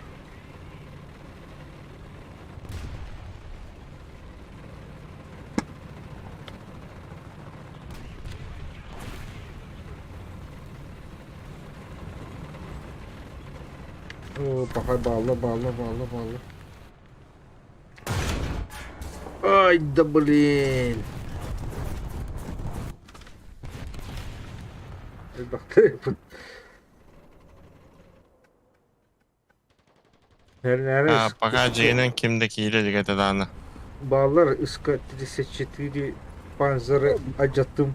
Оо, пахай баалла, баалла, баалла, баалла. Ай да блин! Элбэхтэ А, пока дьиэнэн ким да киирэ илик этэ даҕаны. Бааллар СК 34 панзеры алдьаттым.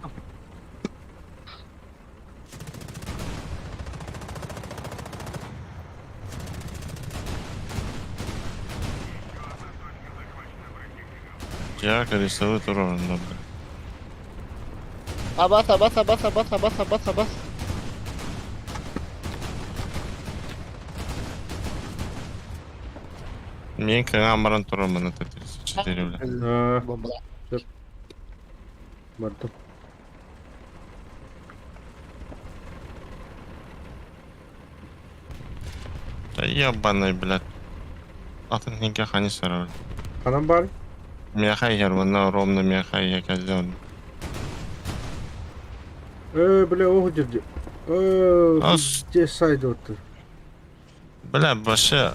Дьиэҕэ крестовый туруоруннар. Абас, абас, абас, абас, абас, абас, абас. Мин кыҥаан баран турармын это 34 бля. А, Бомбала. бардым. Да ебаный, блядь. Атын хинке хани сарар. Ханан бар? Миэхэ иһэр уонна ровно миэхэ иһэ кэллэ. Э, бля, ох дьирдьи. Э, Ас. где сайдоты? Бля, вообще,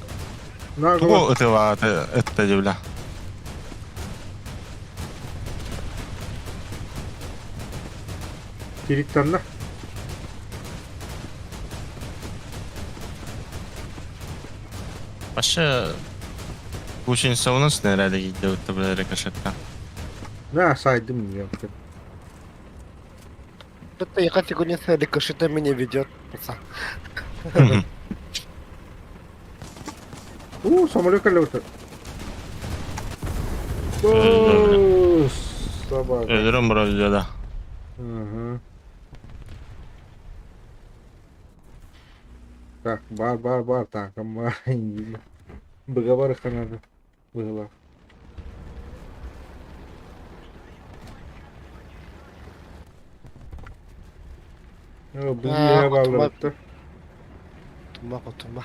Нагло. тугу ытылааты ытта дии, бля. Тириттанна. Вообще, гусеница у нас снаряды идет, бля, рикошетка. На, сайдым не. Это я хочу не рикошета меня ведет, пацан. У, самолет колеса. О! Собака. Өлөрөн барар да. Угу. Так, бар, бар, бар, танкам бар. Быга бар ханады. Быһылаах. Быһа баалларыттар. Тумма, хотума.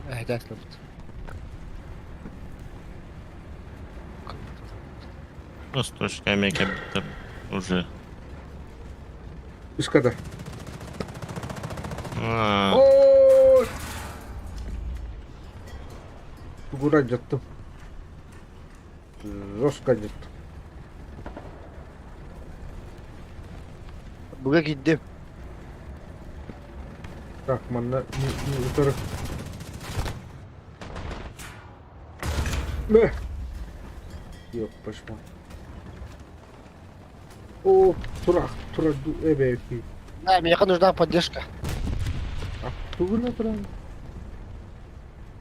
Эһэтээт ылбыт. С точками как будто уже. Үскада. А, Ой! Тугура дьаттым. Жестко дьаттым. Буга киирдим. Так, манна утары. Бэ! Yok başıma. О, тура, тура, эбэки. Да, миэхэ нужна поддержка. А, тугуна тура.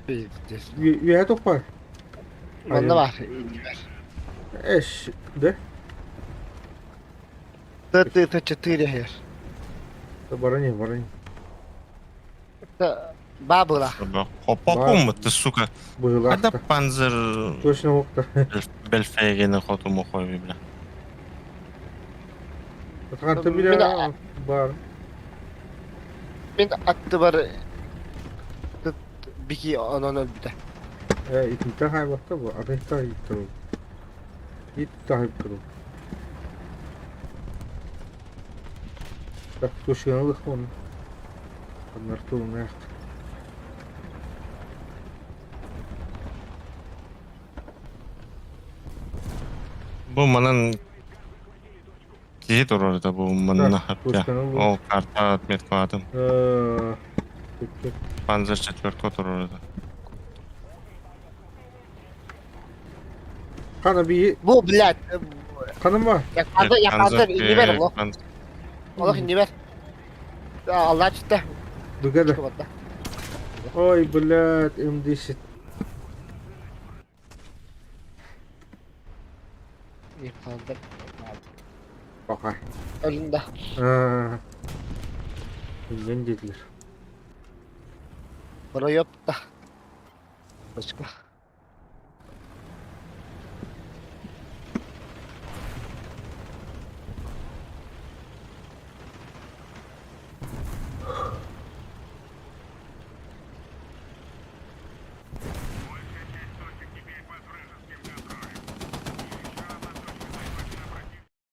Пиздец. Үөһэ тохпар. Манна баар, иннибэр. Эш, да? Т-Т-4 иһэр. Барани, барани. Бабыла. Хоппокум, ты, сука. Быһыылаах Когда панзер Точно уохта. Бельфегені хотуму хойби, бля. Ханта бile бар. Мин аттыбар бики онон өлбүтэ. Э, итинтэ хайбатта бу. Атыһта иттэру. Ит тахып туру. Так, тушыналых он. Однартууннаах. Бу манан киһи турар это бу манна хапта. Ол карта отметкалатым. Панзер четверка турар это. Хана би Бу, блядь, ханым ба? Якпанзер, якпанзер, иннибер олох. Олох иннибер. Алла түстэ. Дугада. Ой, блядь, М10. Якпанзер. Пока. Өлүн да. Билген диэтилэр. Проёпта. Точка. Большая часть точек теперь под вражеским контролем. Еще одна точка захвачена противником.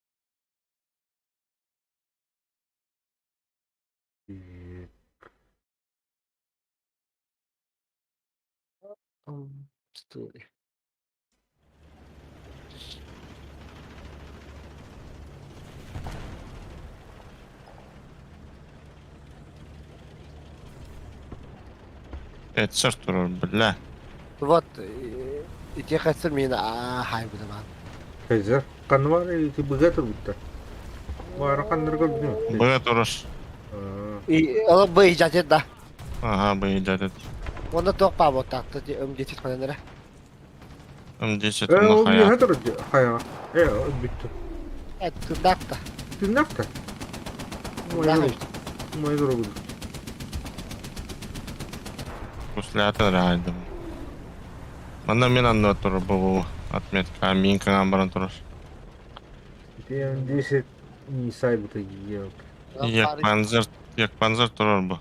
Четыре. Этсер турар, бля. Вот, ити хасыр мин хайбыдаман. Хайзер. Ханна бар ити быга турбуттар. Баара ханнарга билбэт. Быга турар. И ол бы ижатет да. Ага, бы ижатет. Онда тоқ па вот так, М10 хананара. М10 Э, ол на хая. не турар хая. Э, бүттү. Э, тындакта. Тындакта. Мой дорогу. Куслята райдым. Манна мен анна турар бу отметка, мин каңан баран турар. Ити М10 не сайбыта елки. Як панзер, як панзер турар бу.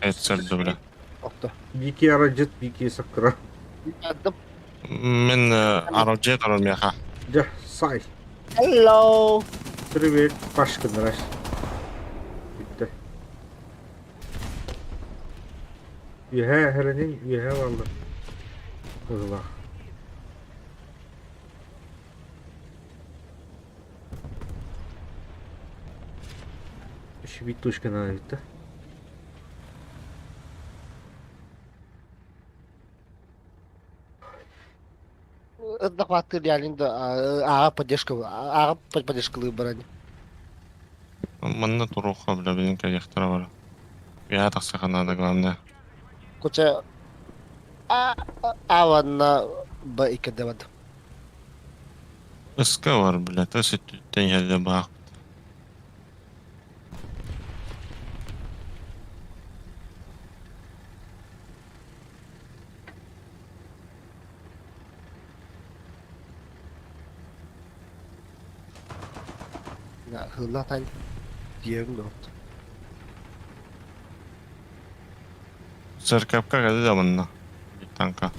Этсер бля. Окто. Бики араджет, бики сакра. Мен араджет турар меха. Дьэ, сай. Hello. Привет, Пашка, здрасте. Бүттэ. Үөһээ эрэниҥ, үөһээ балла. Быһыылаах. Үчүгэй точканан эбит да. Ырдахваттыр реально да аға поддержка аға поддержкалыы баран. Манна туруохха бля билин кэлиэхтэрэ бара. Үөһэ тахсыахха наада главное. Куча А А уонна Б иккирдэ бардым. Ыска бар бля, тас өттүттэн иһэллэр баах. Hırlatan diğerini de oldu. Церковка кэллэ да манна. Танка.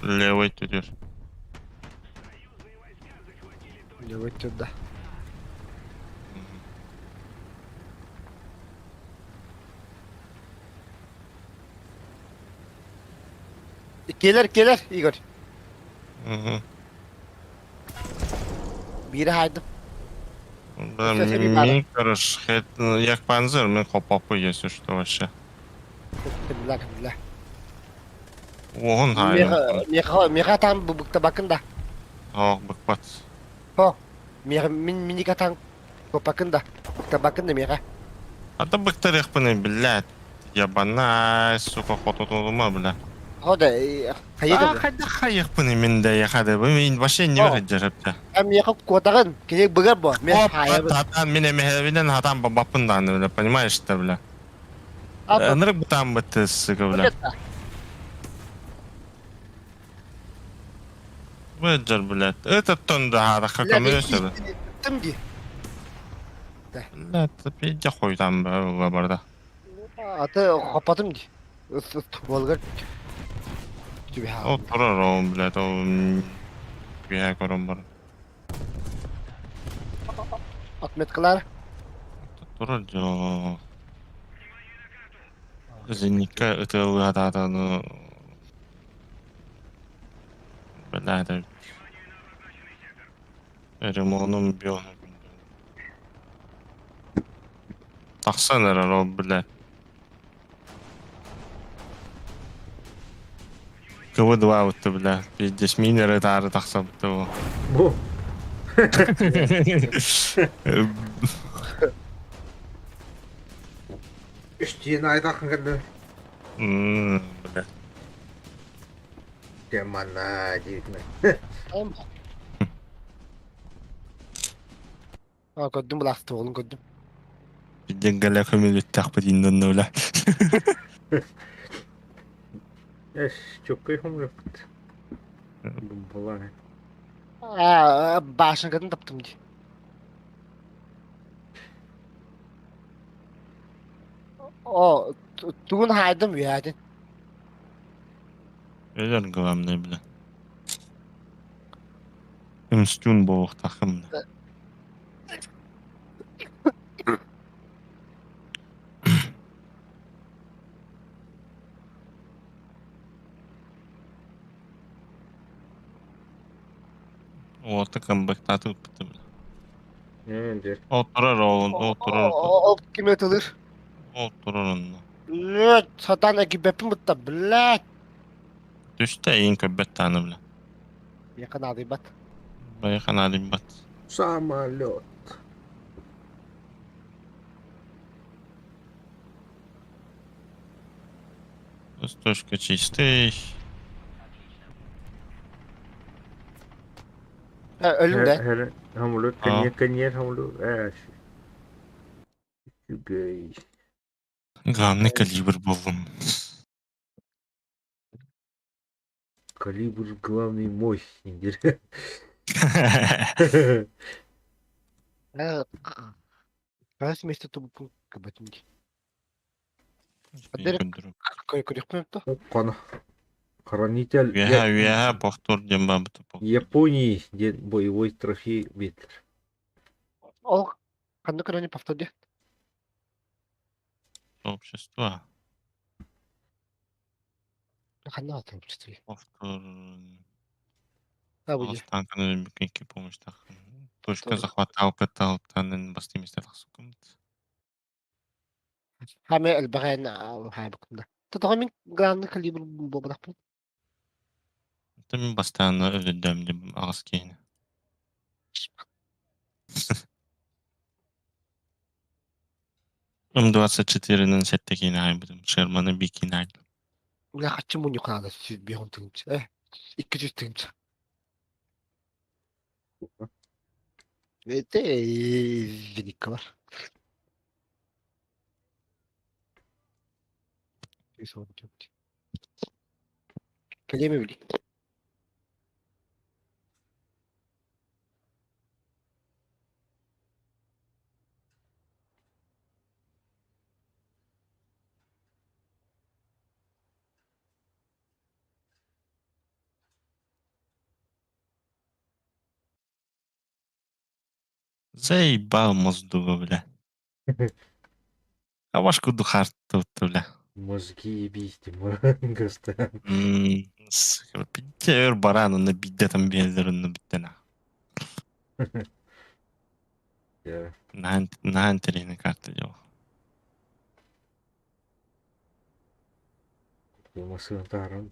Левый түдүр. Левый туда. Келер келер Игорь. Угу. Биири хаайдым. Да, мин, короче, як панзер, мен хопапы, если что, вообще. Бля, бля. Уон хайым. Меха, меха там быкта да. Ох, быкпат. Хо. Меха мин миника там копакын да. Быктабакын да меха. А то быктарыхпыны, блядь. Ебана, сука, хототума, бля. Хо да, хайыгын. Хайда хайыхпыны мин да яхады. Мин вообще не выходжарыпта. А меха куотагын, кини быгар бо. Мен хайыбын. Хатан мен эмехебинен хатан бабаппын дааны, бля, понимаешь что, бля. Ынырык бутан бытты, сука, бля. Выджар, блядь. Этот тон да хараха көмөрөсө. Тым ди. Блядь, пиздец хуй там барда. Аты хопатым ди. Болгар. О, турар ол, блядь, ол бия көрөн бар. Отметкалар. Турар жо. Зенитка ытылы Блядь, ремоном бьёну. Тахсан эрэр ол, блядь. КВ-2 вот, бля. Пиздец, минеры тары тахсабыты ол. Бу. Үстиен айдақын кірді. Бля. Демана деймін. А, көрдүм булақты оғлын көрдүм. Пиздец, галя көмөлүттәк бит бля. Эш, чөккөй хомлөпт. Була. А, башыңгатын таптым ди. О, тугун хайдым үйәдин. Өлөр главное, бля. Мстюн болуқтақым. Орта камбэктаты ыппыты, бля. Не, Отырар ол, отырар. Ол ким өтілір? Отырар онно. Блядь, сатан әкибеппин бұтта, блядь. Түстэ ең көббет таны, бля. Якын адыйбат. Байхан адымбат. Самолет. Точка чистый. Өлүм да. Хамлөт кеньер кеньер хамлөт. Эш. Үгей. Главный калибр болдум. Калибр главный мой. Қайсы месте тубуппун кыбатым ди. Қана. Хранитель Үөһэ үөһэ повтор диэн баабыта. Японии ден боевой трофей ветер. Ол қанды көрөні повтор ди. Общество. Қанды аты общество. Повтор. А бу ди. Танканы помощь Точка захвата АПТ алтанын бастымистер тахсукум. Хаме элбэҕэн хаабыкында. Тотоҕо мин главный калибр буолбатахпын. Тым бастааны өлөдөм деп ағыс кейіні. М24-нан сэттэ киинэ аайбытым, Шерманы биир киинэ аайдым. Бля, хаччы мунньук наада 150 тыһыынча. 200 тыһыынча. Это великка бар. Кэлиэм били. Заебал мозгу, бля. А ваш курдук хаартыбыт, бля. Мозги ебись ты, просто. Биирдэ өр бараан онно биирдэ там биэрэллэр онно бүттэ на. Наһаа наһаа интэриэһинэй карта дьол. Массыына таһааран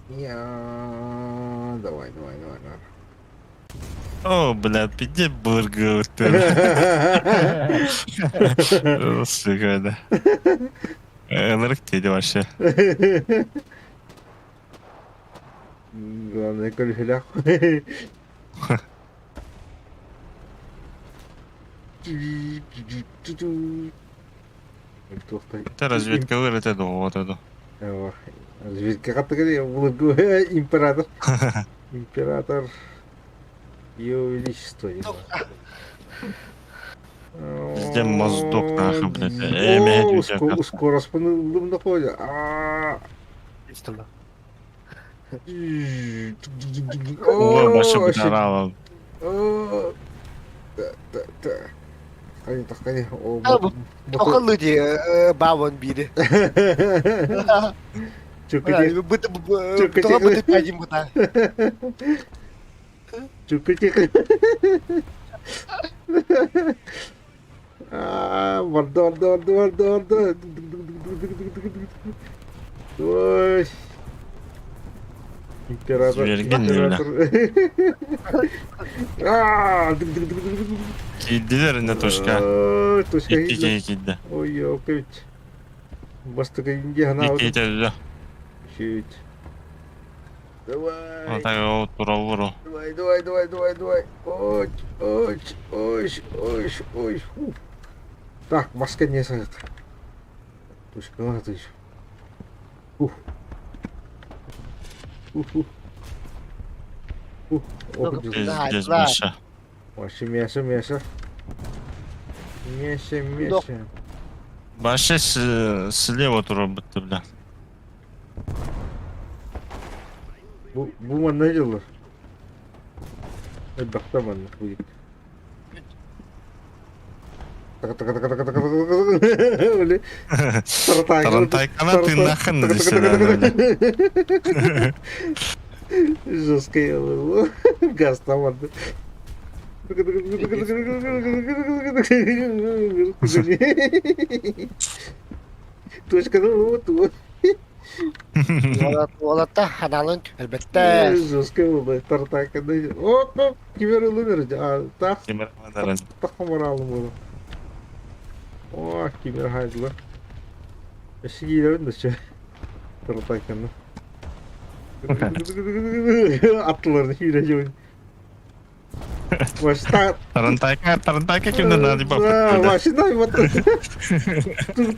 Я давай, давай, давай, давай. О, бля, пиздец былыргы Сука, да. Ынырык диэти вообще. Главное, көлүһүлээх. Это разведкалар это вот это. Разведка хаттыгар былыргы император. Император Его Величество. Везде моздок нахуй, блядь. Э, Скоро спынылым находит. Ой, вообще будорала. Тохаллы дии бааван биири. Тоҕо быты пәдим бута. Барда, барда, барда, барда, барда. Ой. Император. Император. Киирдилэр инне точка. Точка Икки киһи киирдэ. Ой, ёлка Бастакы Индия Икки төллө. Чуть. Давай. Вот так вот тураллар. Давай, давай, давай, давай, давай. Ой, ой, ой, ой, ой. Так, маска не садит. Точка надо еще. Ух. Ух, ух. Ух, ох, Здесь больше. Вообще мясо, мясо. Мясо, мясо. Вообще слева турар бля. Бу, бу манна дьыллар. Элбэхтэ манна будет. Тарантайкана ты нахрен Жесткий газ там Точка, ну вот, вот. Уолатта ханалын элбэттэ. Жесткий был, тартака. Оп, оп, кимер ылыныр. Так, так моралым было. О, кимер хайдыла. Өссө киирэрин да чэ. Тартаканы. Аттыларын киирэ дьон. Машина... Тарантайка, тарантайка кимден нади Машина вот.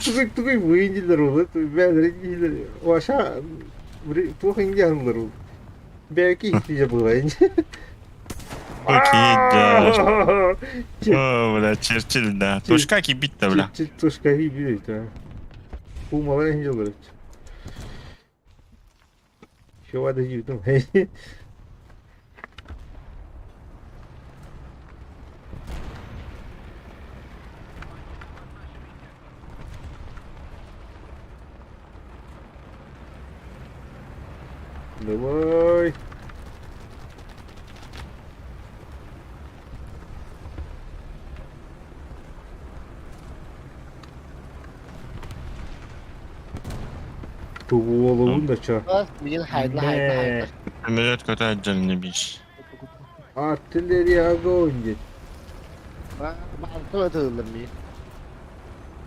Тугай тугай выйдилер ол. Бәлер киилер. Ваша туох индианлар ол. Бәки иhtiyacı была. Окей, да. О, бля, Черчилль, да. Точка кибит бля. Точка кибит, да. Бу малай инжелер. Еще вода жибитим. Давай. Туволовун да ча. Мин хайдла хайдла хайдла. Самолет көтө отдельно биш. Артиллерия огонь. Баантан ытыыллар мии.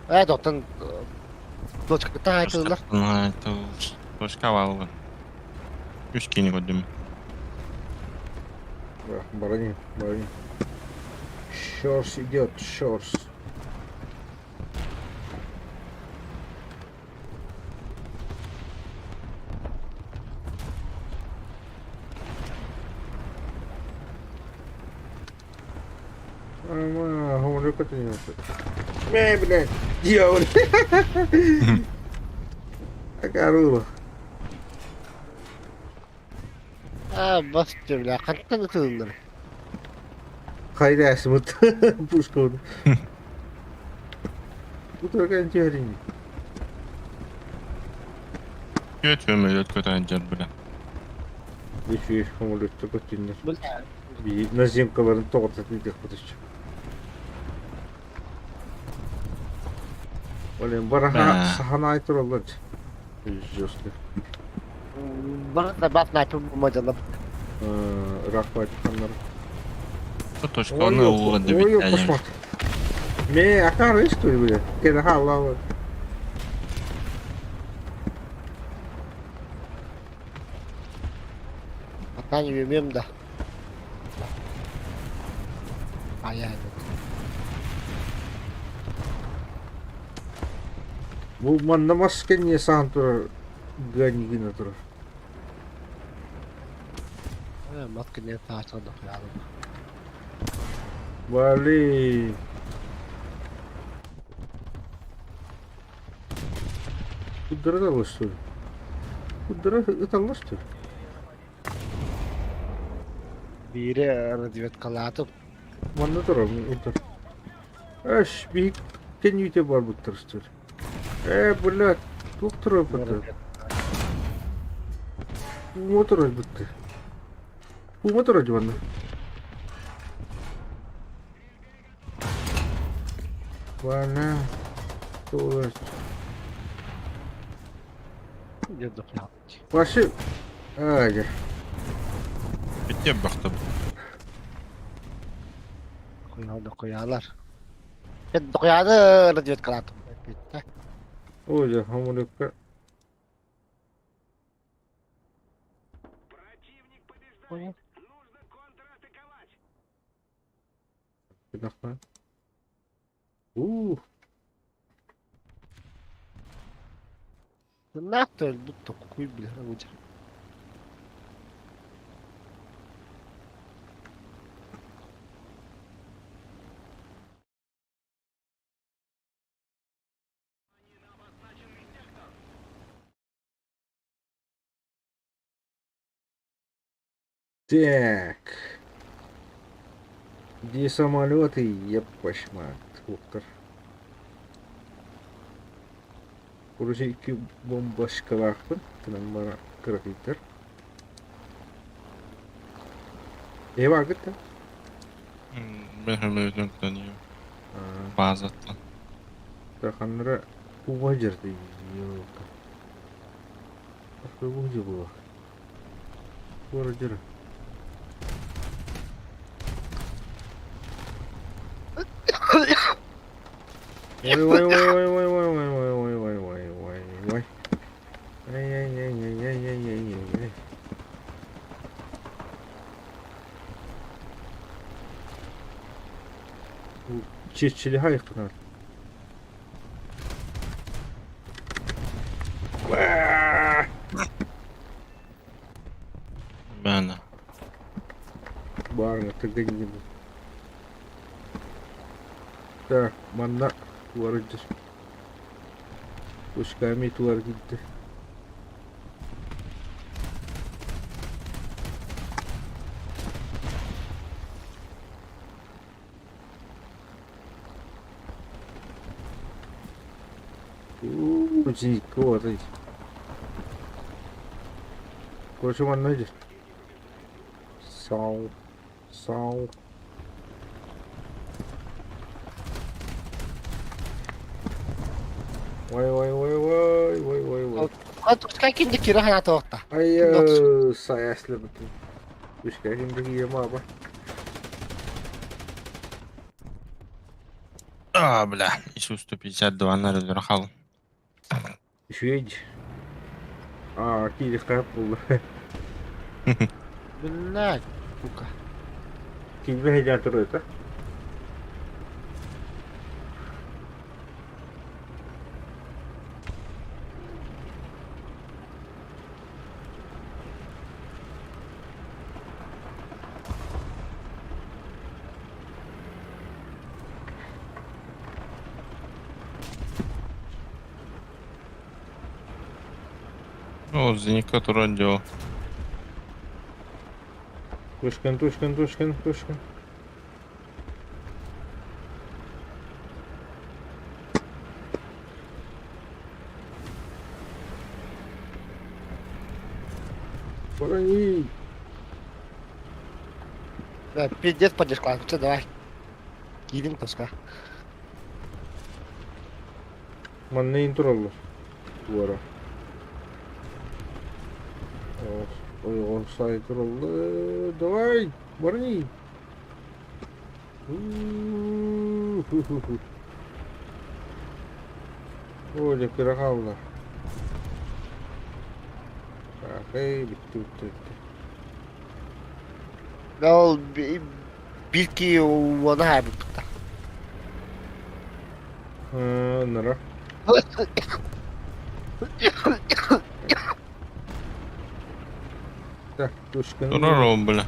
Ээ, оттон точкаттан айтыллар. Точка бааллар. Үс киини көрдүм. Барани, барани. Шорс идет, шорс. Мэ, блядь, дьявол. Акарыла. Аа, бас бля, хантан ытыллар? Хайда смыт пушканы. Бу турган түһэрин. Күөт көмөлөт көтөн дьэр бля. Үчүгэй самолетта көтүннэр. Бии наземкаларын тоҕурдатын диэхпит Блин, бараха саханаай тураллар. Жестко. Барыта бас снайпер булмадылар. Ыраах байтханнар. Точка оны ууга Ой, кошмар. Ме акар что ли, бля? Кена халава. Атан үөмүөм да. Айа Бу манна мас кэнниэ саһан турар гыанньыгына турар. Мас кэнниэ саачан дохуйаалым. Блин. Куддара да что ли? Куддара ыталлар что ли? Биири разведкалаатым. Манна турар, утар. Эш, биһик кэнниитэ барбыттар что ли? Э, блядь, туох турар быттар? Уҥа турар быттар. Уҥа турар дьуонна. Бана, туох. Вообще, ай, Bitti baktım. Дохуялар. Дохуяны разведкалаатым. Ой, да, самолетка. Понял. Ух. Нахуй будто кукуй, бля, рабочий. Так. Где самолеты, епашма, доктор. Короче, икки бомбашкалаахпын, тынан бара кыракыйтар. Э баргыт да? Мен хөмөлөтүн көтөн базаттан. Ханнара куба жерде, елка. Ахы где было? Скоро жер. Ой, ой, ой, ой, ой, ой, ой, ой, ой, ой, ой, ой, ой. Ай-яй-яй-яй-яй-яй-яй-яй. Чечили хайқынар. Бәне. Барыңа тыгын Так, манна туарыдыр. Пускай туар gitti. Уу, Короче, манна идет. Сау. Сау. Ой, ой, ой, ой, ой, ой, ой. Пускай кинди кира хана тоқта. Ай, саяслы бітін. Пускай кинди кире ма ба. А, бля, ИСУ-152 нарылар хал. Үчүгэй дии. Аа, киириэххэ буолла. Блядь, сука. Киирбэ сылдьан туруйта. О, зенитка туран дьоо. Тушкин, Тушкин, Тушкин, Тушкин. Борони! Да, пиздец подошла. Все, давай. Киирим тоска. Манна тураллар. Туора. Ой, сай тураллар. Давай, борони! У-ху-ху-ху. Оля, кыра хаалла. Эй, бүттү, бүттү, бүттү. Да ол биир киһи уона хаайбыппыт. Нара. Так, тушканы. Турар ол, бля.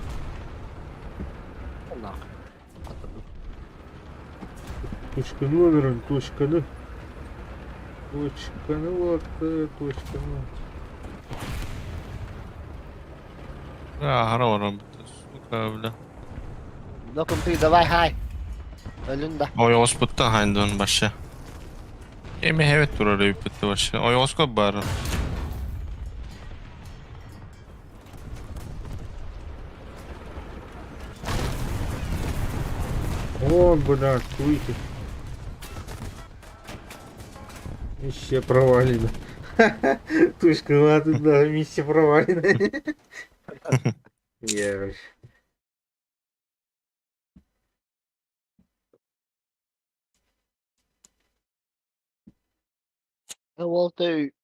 Тушканы өлөрөн, тушканы. Точканы вот, точканы. Бля, аһара баран сука, бля. Ну, ты давай, хай. Өлүн да. Ойоҕоспуттан хайдон баша. Эми хебет турар өйпүттэ баша. Ойоҕоско бар. О, бля, туйте. Миссия провалена. Тушка, ладно, да, миссия провалена. Я вообще. Ол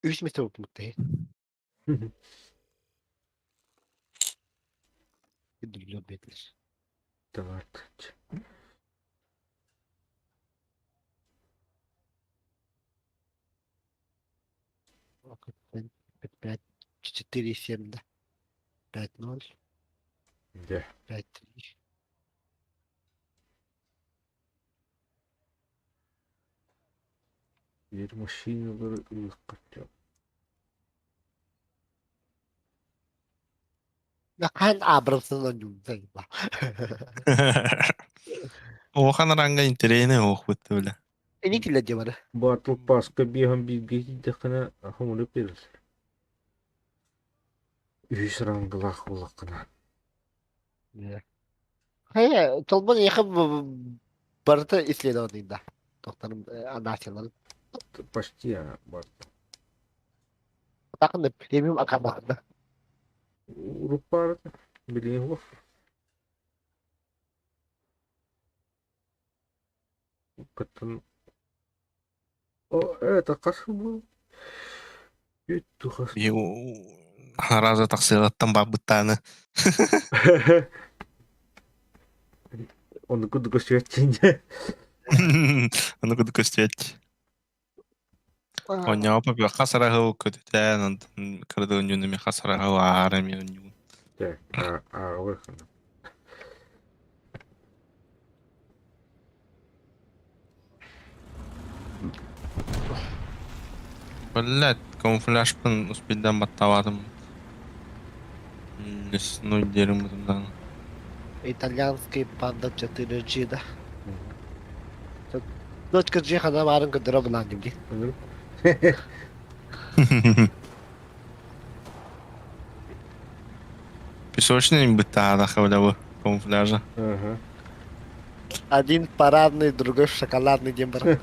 үс метр упмутты. Бетлер. Давай. 5, 4, 7, да. 5, 0, Да. 5, 3. Биир машиналары ылыахха Хаан Абрамсон ойуунсан ба. Улахан аранга интэриэһинэй оһохпут бля. Эни киллэ дьэ бары. Батл Пасска биэһэн бииргэ киирдэххинэ хомурук биэрэллэр. Үһүс рангалаах буоллаххына. Хайа, толбон эйиэхэ барыта исследование да. Тохтарым анаачыларын. Почти бар. Такын премиум акабаанда. Уруппаарыта билигин суох. Кыттан О, это хас был? Бүттү хас. Раза тахсыгаттан барбыттааны. Оны куду көстүөччүнде. Ону куду көстүөч. Онньоо папа хасараһыл көтүтээн онтон кырды онньуну хасараһыл аара ми онньуун. Так, а выход. Блядь, камуфляжпын успейдан баттаватым. Лесной дерим бутундан. Итальянский панда 4G да. Точка G хана барын көдөрө булан дии. Песочный бытаада хавлявы камуфляжа. Ага. Один парадный, другой шоколадный дем бар.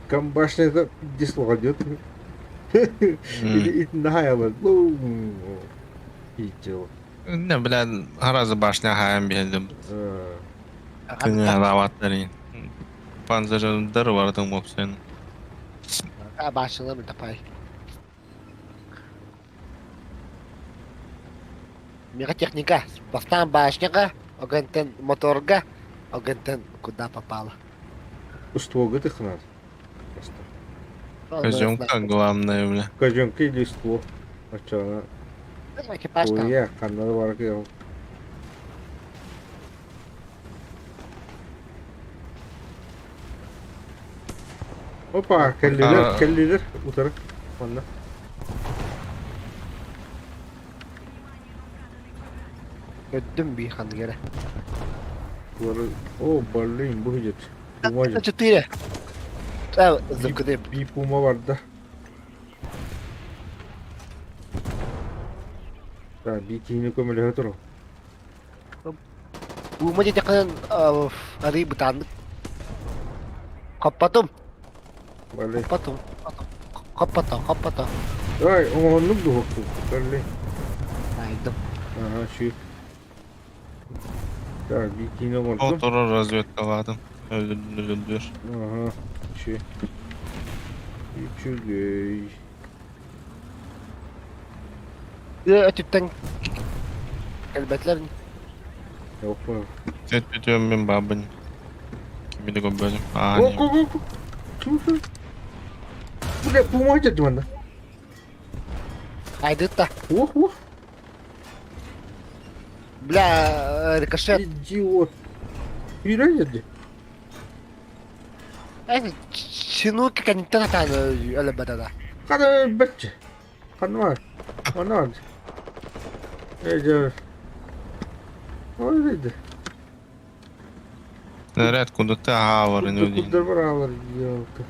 Кам башня это дислодет. Итиннэ хайалар. Ииччэ. Не, бля, гораздо башня хаайан биһэлим. Тыҥаалаабаттар. Панзердар барытын уопсайын. Башнялар тапай. Мегатехника. Бастаан башняга, огонтен моторга, огонтен куда попало. Стволга тыхнар. Казёнка главное, бля. Казёнка или ствол. Оччоҕуна Экипаж там. Уйа, ханна да бары кыйал. Опа, кэллилэр, кэллилэр, утары. Манна. Көрдүм бии ханнык эрэ. О, блин, бу идет. Пума идет. Четыре. Зыбкыды. Би пума барда. Да, би киһини көмөлөһө туру. Пума диэтэххинэ арый бытааннык. Хоппотум. Блин. Хоппотум. Хоппото, хоппото. Ай, оҥоһуннук дуһукту. Блин. Айдым. Ага, ши. Так, би киһини оҥордум. Оторо разведкалаатым. Өлүндүр. Ага, ши. Үчүгэй. Өтүттэн кэлбэтилэр. Опа. Сөт мин баабын. Кими да көрбөтүм. Аа, О, ко, ко, ко. Чуфу. Бля, пума дьэ манна. Айдытта. Ох, ох. Бля, рикошет. Идиот. Үйрен дьэ. Чинуки кэнниттэн атаан өлөрбөтө да. Хана бэччэ. Ханна бар. Манна бар. Э, дьэ. Ой, дьэ. Снаряд куда-то ааларын өлейін. Куддар бар аалар, ёлка.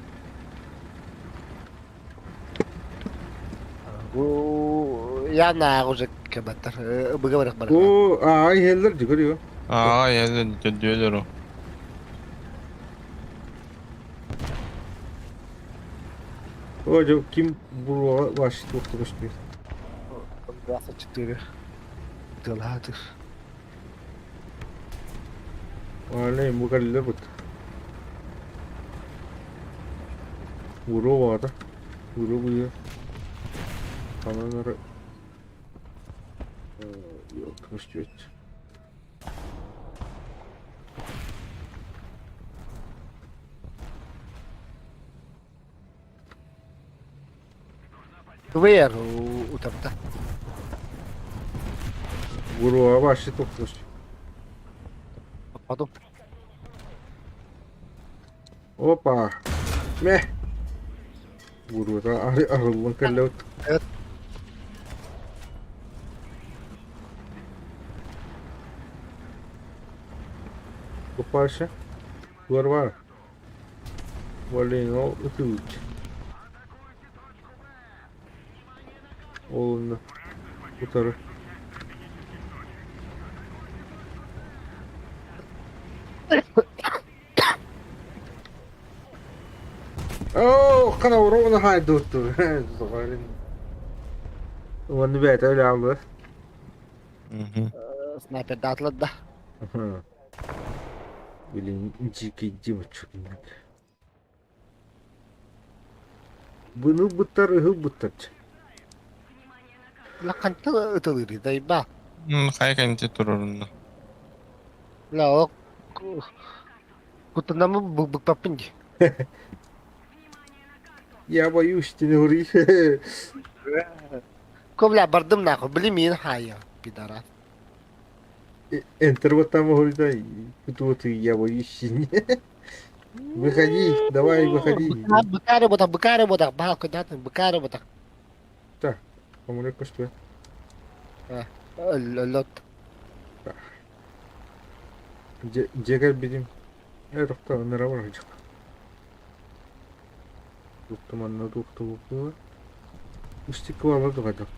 Я на уже кебаттар. Быга барах барах. О, аа, иһэллэр дьэ көрүө. Аа, я дөдөлөрү. О, дьэ, ким буруоҕа вообще туохта көстүбэт. 24. Тылаатыр. Валей, бу кэллэ бут. Буруо баҕата. Буруо быыһа. Ханан эрэ көстүбэт. Вер утарда. Буруоҕа вообще туох көстүбэт. Потом. Опа! Мэ! Буруота арыллан кэллэбит. Купайся. Варвар. Блин, ол ытыыбыт. Ол онно утары. Оо, хана уруона хаайдуутtu. Уонна бэйэтэ өлөөллөр. Снайпердаатылар да. Блин, дикий девочек. Быны быттар, ыһыл быттар. Лаканта ытылыырый дайба. Хайа кэнти турорунна. Бля, ол кутунамы быкпаппын дии. Я боюсь, ты не говори. Ко, бля, бардым нахуй, били миин хаайа, пидорас. Энтер вот там говорит, да, тут я боюсь. Выходи, давай, выходи. Быкаары ботах, быкаары ботах, баал кыдаатын, быкаары ботах. Так, помоле көстүө. Өллөт. Дьиэ кэлбитим. Ээ, тохтоо, ынырабар сылдьар. Туохта манна туохта буолла? Устикла туһайдахт.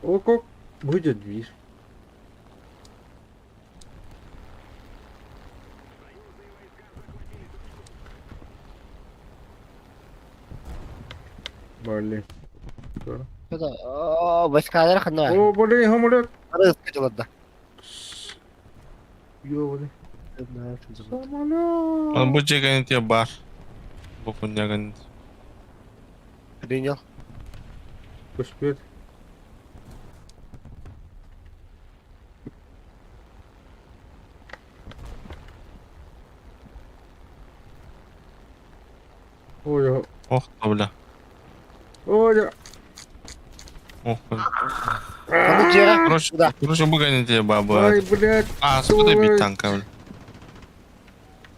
О, как будет дверь. Блин. Войскалар ханна О, блин, самолет. Арыска дьыларда. Ёбаный. Оны Самолет. бу дьиэгэн ити бар. Бу күннэгин. Принял. Көспүт. Ой, Ох, бля. ой. Ох. Ханнык дьиэҕэ? Короче, Куда? короче, бу гэнити баба. Ай, блядь. А, скуда бит танка, бля.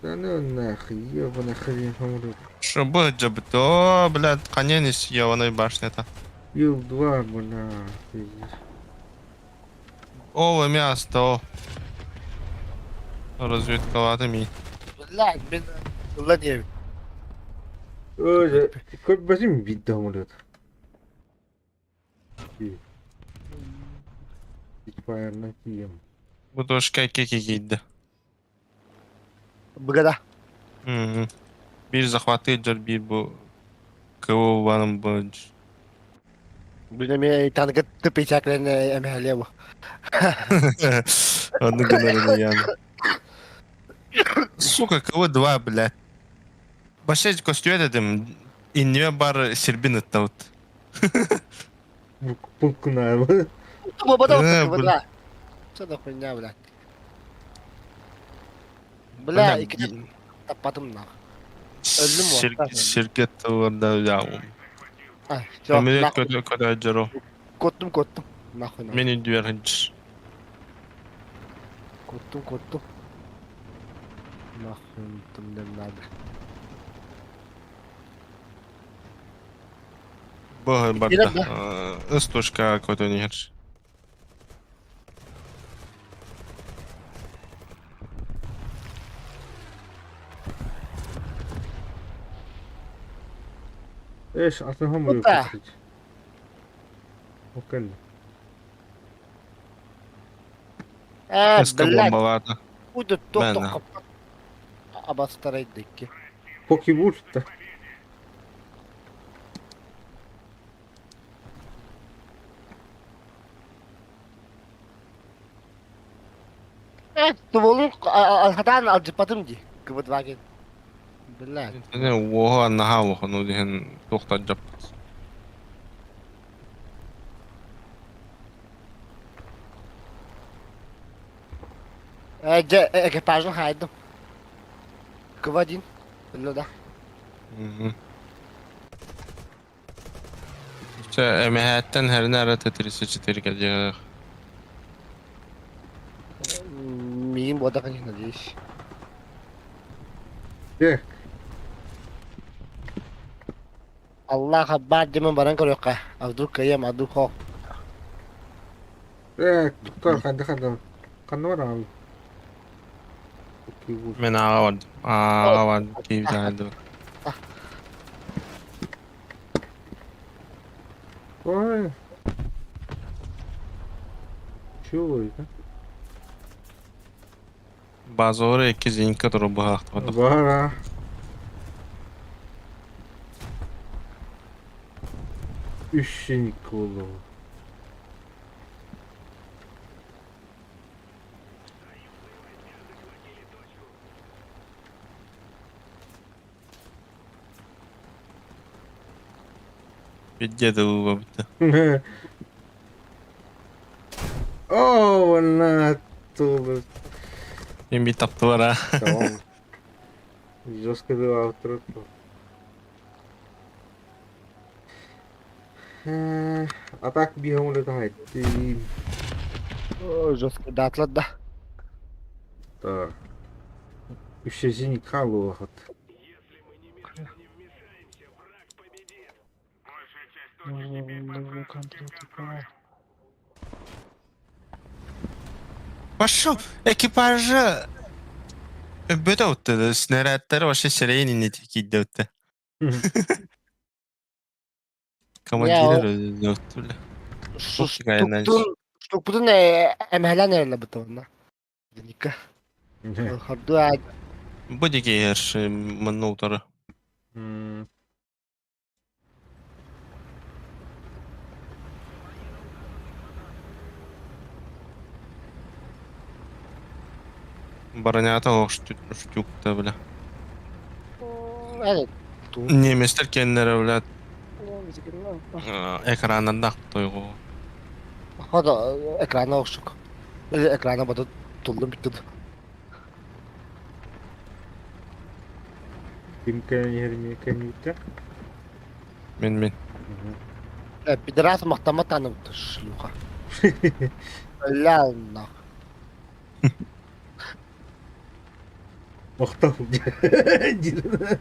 Да ну нахуй, ёбаный хрен самолет. Что будет, джаб? О, блядь, конец ебаной башня-то. Ил-2, бля. Пиздец. О, мясо, о. Разведковато ми. Блядь, мин ылла диэбит. Ой, көрбөтүм биир самолет. Испайарна тиийэм. Бу дошка кеки кийди. Быгада. Биир захватыыр биир бу КВ баным бу. Бүн эмиэ танка тыпыйчакларын эмэһэлиэ бу. Онну гынарын ян. Сука, КВ-2, блядь. Вообще көстүөт этим. Инниме бар сирбин ыттабыт. Пулкунаабы. Бобода Э, бля. Что за хуйня, блядь? Бля, икки таппатым нах. Өллүм уоттар. Сиргет да я. А, всё, Мен нахуй. көтө көтө жаро. Коттум, коттум. Нахуй, нахуй. Мен үдүөр хынч. Коттум, коттум. Нахуй там мне надо. Бу Кирек барда. Ыстушка көтө нер. Эш, атын самолет. Опа. Окей. Э, Эска блядь, бомбалата. куда ток Мен, ток Абастарайдыки. Покибурта. Э, туволун хатаан алдьыппатым дии. Кыбытваген. Блядь. Уоха наха улахан диэн туохтан дьаппыт. Э, дьэ, экипажын хаайдым. Кыва один. Ну да. Чэ, эмэһээттэн хэринэ арата 34 кэлиэх. Миин буода, конечно, надеюсь. Дьэ, Аллах баар дьэмэн баран көрүөххэ. А вдруг кыайыам, а вдруг хоох. э, туттар ханна ханна. Ханна бараҕын? Покибур. Мен аҕа бардым. Аҕа бардым. Киирдим. Ой. Чего это? Базовары икки зенитка туру быһаахтабатах. Бара. Үс Николов. Видде да ылбабыта. О, на тулы. Мен би таптылар а. Tamam. Жестко было outro. А так бегом летает. Ты... Жестко датлар да. Так. Еще зенитка лохот. Большая часть точек теперь под вражеским контролем. Пошел экипажа. Өбөтө утты. Снарядтары вообще сирейин иннити киирдэ утты. Командир өттү. Штуктун, штукпутун эмэһэлээн эрэллэ бытыбына. Зенитка. Хорду Бу диэки эрш манна утары. Бронята оһох штук-то, бля. Evet. Немецтэр кэннэрэ, блядь, экраннардаах тойго. Хода экрана охшук. Экрана бада туллум бүттү. Ким кэлэн иһэр эмиэ кэнниттэн. Мин мин. Пидорас махтаммат тааныбыт шлюха. Ля нах. Махтал диир.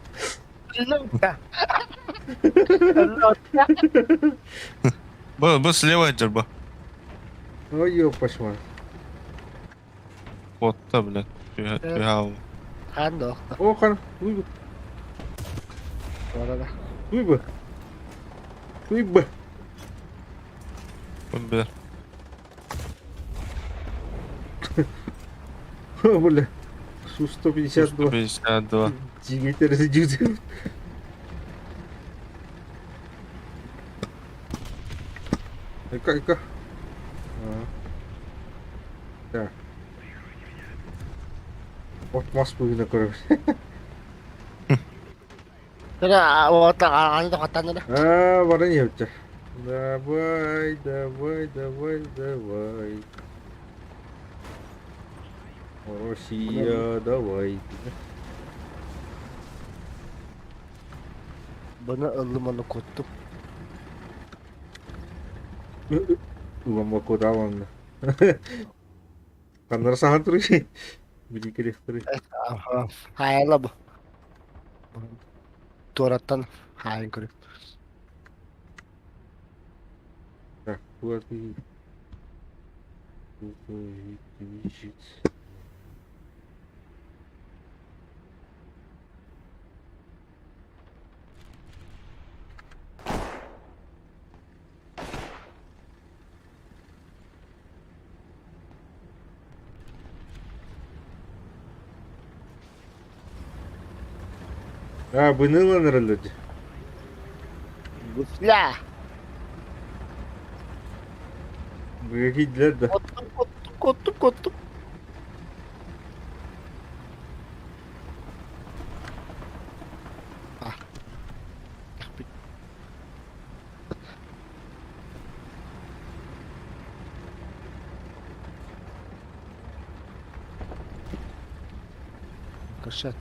Бу бу слева дьарба. Ой, ёппашма. Куотта, блядь. Түһэ Хаан да О, хан, уй Уй бы. Уй бы. Бу Бля. Су-152. 152. Дигитер дигитер. Ика, ика. Так. От мас быһыына көрөбүт. Аа, баран иһэбит. Давай, давай, давай, давай. Россия, давай. Быны ыллым аны куттум. Улам куда Ханнара сахан турый. Били керехтери. Хайала бу. Туораттан хаайын көрүм. Так, куда ты? А, бынылан эрэллэр Гусля! Быга да. Коттум, коттум, коттум, коттум. А. Кашет.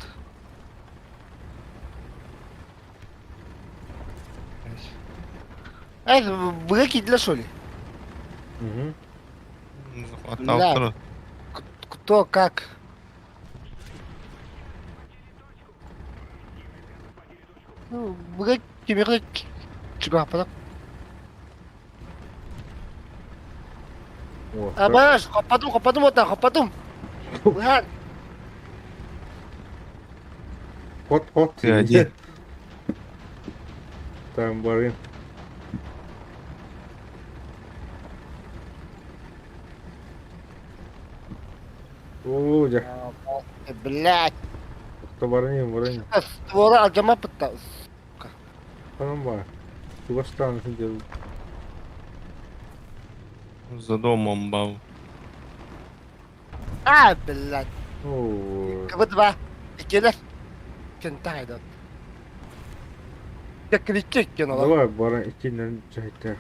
Эй, быга киирдилэр что ли? Угу. Аттаабыттар. Кто, как? Ну, быга кимиэхэ чугаһаппатах. О, Абаш, хоппатым, хоппатым оттан, хоппатым. Быһаар. Хот, хот. Один. Там барин. Оо, дьэ. Блядь. Барин, барин. Ствола алдьаммаппыт Ханан баар. Чугастаан сылдьабыт. За домом бал. А, блядь. Оо. КБ-2. Иккилэр. Кентайдот. Кэккиличчи иккиэн олох. Давай баран иккиннэн чайта.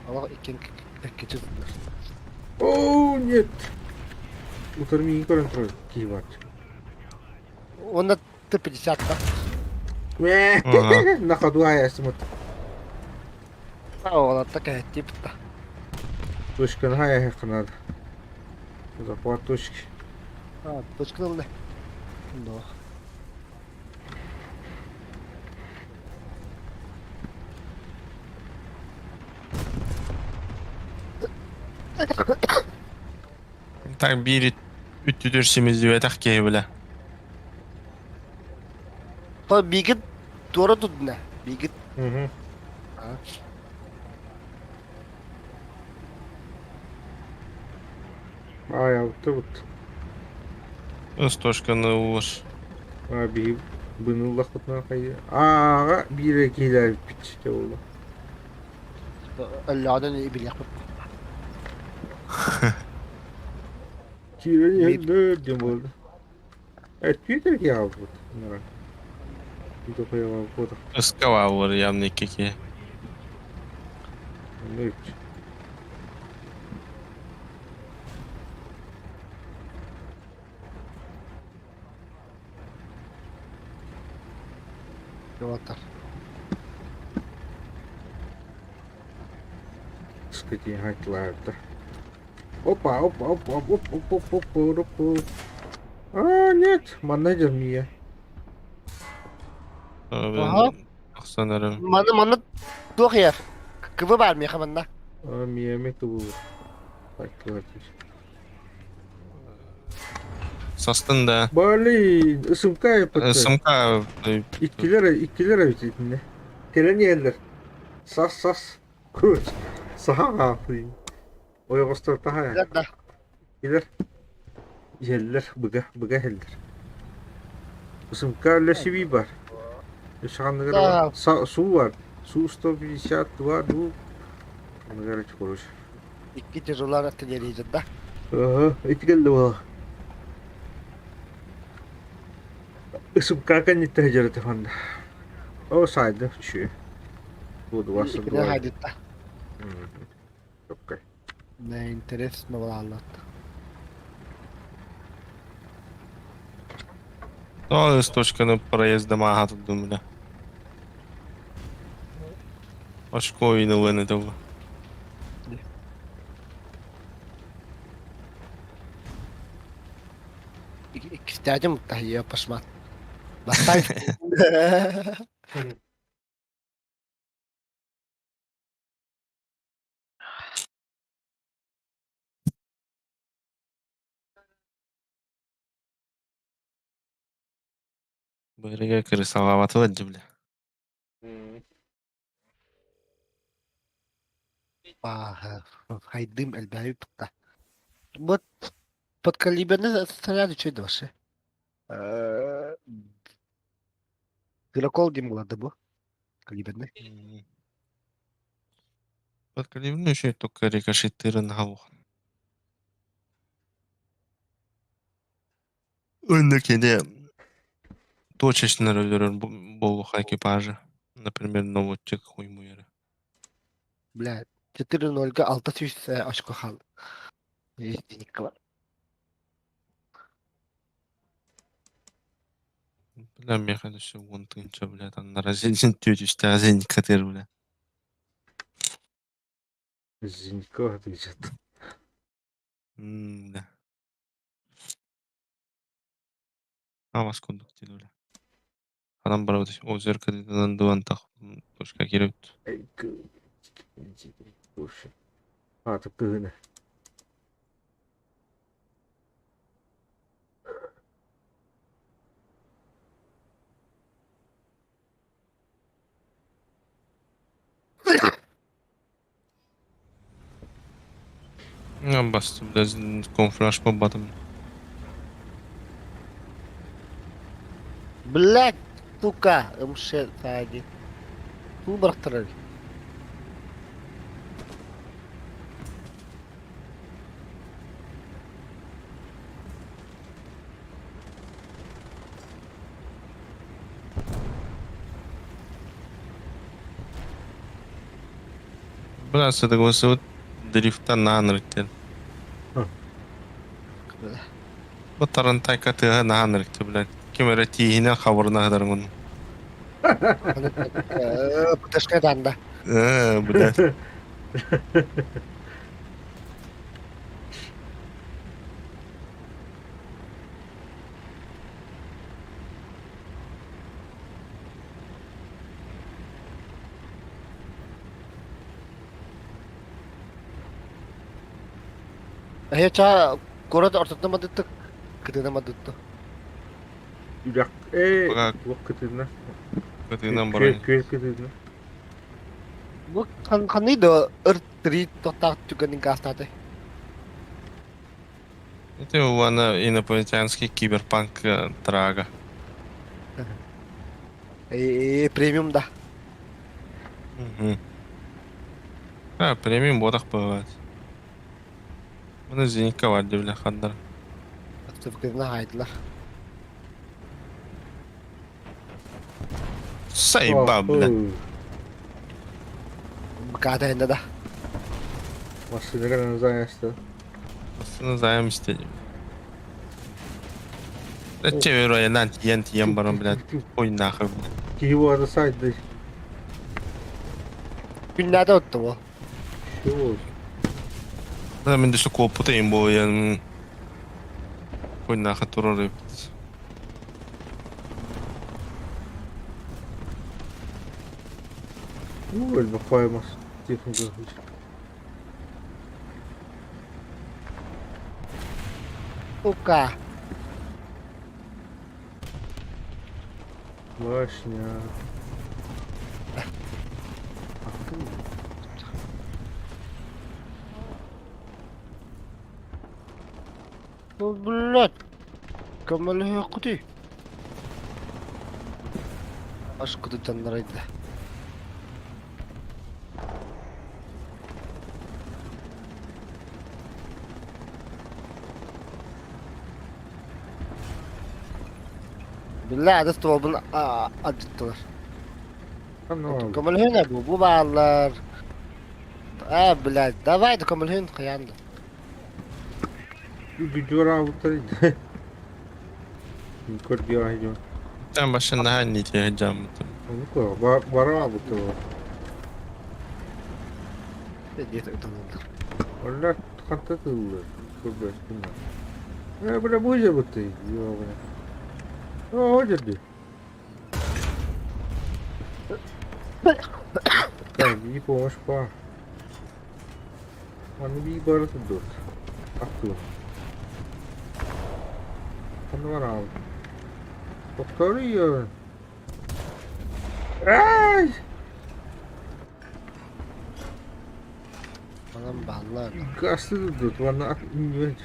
Олох иккиэн кэккичи сылдьар. Оо, нет. Утары миигин көрөн турар киһи баар. Уонна Т-50 да. Ага. На ходу аясымыт. Оҕолорто кэһэттиибит да. Точканы хайа надо. Захват точки. А, точканы ылла. Но. Так биир үттүтүр симизибэтэх киһи билэ. То бигит туора тудна. Бигит. Угу. Ай, алты бут. Ыстошканы уур. А, биһи быныллахпытына хайа. Ааҕа биир киһилээбиппит дьэ буолла. Өллөҕүнэн билиэхпит. Киирэн иһэллэр диэн буолла. Эттиитэр киһи хаалбыт. Ыскава явно икки. Уолаттар. Опа, опа, опа, оп, оп, оп, оп, оп, оп. А, нет, манна дьармия. Аха. Ахсан эрэ. Маны манна туох иһэр? КВ баар миэхэ манна. А, миэме кыбы. Састын да. Блин, ысымка ПТ. Сымка. Иккилэр, иккилэр эбит итиннэ. Кэлэн иһэллэр. Сас, сас. Короче, саха хаапый. Ойоҕостор таһа. Да. Илэр. Иһэллэр, быга, быга иһэллэр. Ысымка үлэсиби бар. Үс Суу бар. Суу 152 дуу. Короче, короче. Икки тяжелар артиллерия да. Ага, ити кэллэ буола. Ысымка кэнниттэн дьарыта фанда. О, сайды, үчүгэй. Буду Иккинэн хайдытта. Окей. Не интересно буолааллар. Ну, с точканы проезда мааха турдум бля. Очко ылын это Иккистээжим таһыйа пашмат. Бастаан. Бырыга крысалаватыла бля. Хайдым элбэһи тутта. Вот подкалиберный снаряд үчүгэй да вообще. Дырокол диэн буолар да бу? Калиберный. Подкалиберный еще только рикошетирын халух. Онно кини точечно өлөрөр буолуха экипажа. Например, наводчик хуймуйара. Бля, 4-0-га 600 очко хаалла. Единикка бар. Бля, миэхэ өссө уон тыһыынча, бля, таннара түөтүстээх зенитка бля. Зенитка отвечает. М-да. Авас курдук диэн бля. Ханан барабыт озерка дуантах точка киирэбит. А, так кыһына. Басты, бля, камуфляж батым. Блядь, сука, МШ сзади. Туу бырахтарар. Бля, согласовать дрифта наанырыктен. Бу тарантайка тыаһа наанырыкты, блядь. Ким эрэ тииһинэн хабырына сытарыҥын. ПТшка танда. Э, блядь. Эһэ куорат ортотунан мадыттык, кытыынан мадытты. Үрэх э Пока туох кытыына. кытыынан Күөл баран. күөл кытыына. Бу ханный да ыр три тохтаах түгэнин гаастааты. Это уана инопланетянский киберпанк трага. Э, премиум да. Угу. А, премиум ботах бывает. Маны зенитка бар бля хандар. Сывкызына хаайдылар. Сайба, бля. Быкаата да. Массыына кэлэн заняста. Массыына заем истедим. Зачем вероятно тиен тиен баран, блядь. Ой, нахуй, блядь. Киһи буолата сайды. Күннээде отто бу. Чего? Да, мен дөсө куоппутайын буолуйан. Ой, нахуй турар эбит. Ну, элбэх мас техника. Ука. Башня. Ну, блядь. Көмөлөһүөххүтүй. Аш кутутаннарайда. Billah адыс туолбун алдьыттылар. Ханна Көмөлөһүн бу бу бааллар. А, блядь, давай да көмөлөһүн кыянды. Gücü var. Көрдү айдын. Там башында ханни те жаммытым. Onu koy. Bara албыттар. Диэт ыталалар. Олар ханта тыллар. Көрбөстүн. Э, бля, бу же бутты. Ёбана. О, жерди. Так, и помощь па. Аны би бары тут. Атту. Ханна бар ал. Повтори. Ай! Анам бааллар. Гасты тут, ванна не.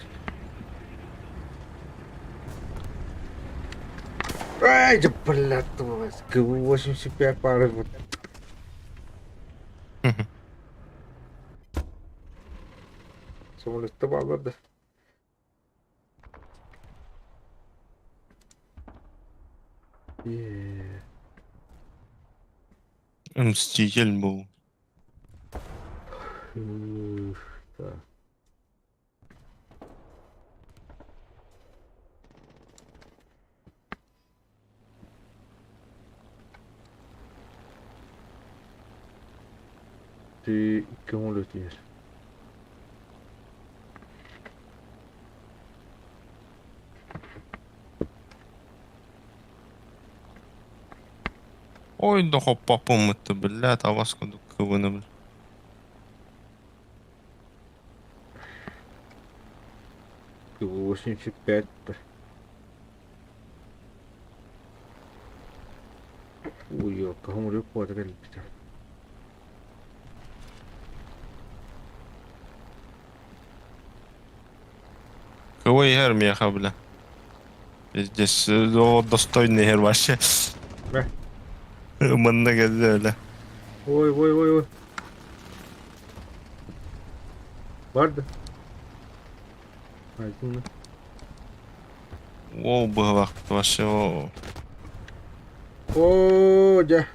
Ай, да блядь, 85 пары. Вот. Самолетта bağladı. Yeah. Мститель был. Ух, так. Ты кому летишь? Ой, да хоппапым это, блядь, а вас куда кывыны, блядь. 85. Ой, кому легко это. Кого игр меха, бля. Пиздец, о, достойный игр вообще. Бля. Манна газеля. Ой, ой, ой, ой. Барды. Айдын. О, бывак вообще. О. О, дя.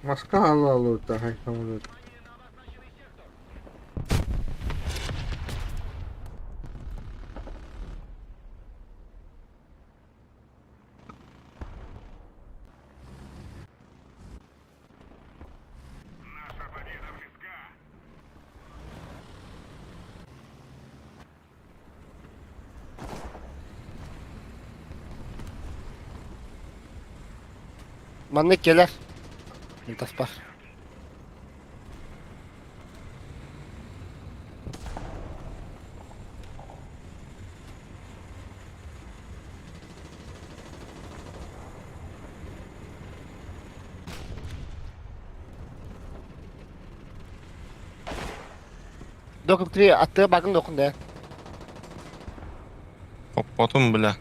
Маска алалу та хай самолет. Наша победа близка. Маннык келер. Таспар. Докум три атты багын докун да. Хоппотум, бля.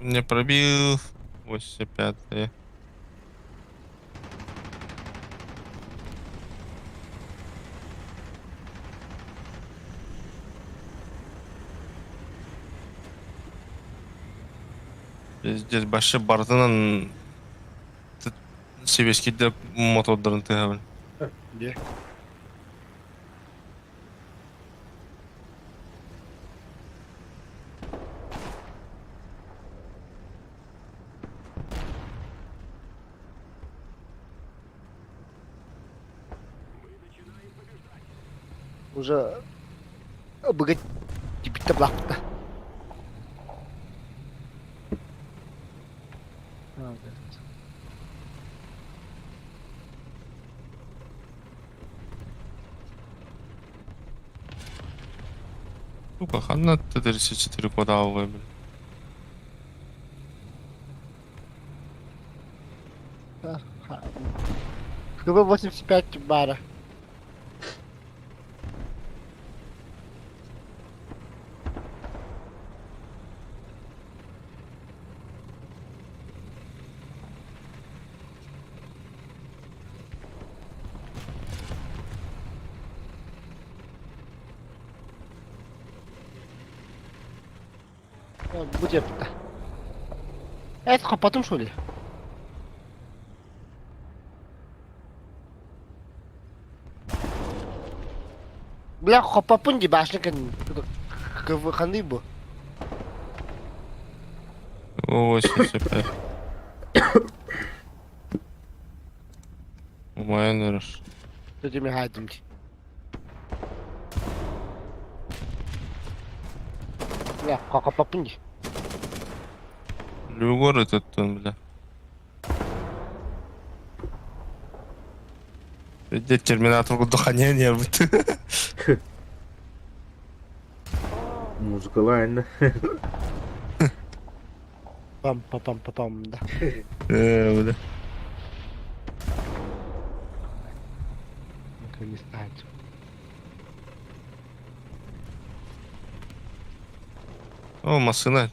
Не пробил. 85. Пиздец, вообще барытынан сэбиэскэйдэр мотордарын тыаһабын. Где? Уже быгыт типитте булаппыта. Сука, ханна Т-34 куотаабый, блин. КВ-85 баара. Бу диэбитэ. Эт хаппатым что ли? Бля, хоппаппын дии башня кэннин. Ханный бу? 85. Умайан эрэр. Дедим хаайдым дии. Бля, хоппаппын дии. Люгор этеттен, бля. Где терминатор курдук ханьян ярбыт. Музыкалайна. Пам па пам па пам да. Э, бля. Не знаю. О, массына.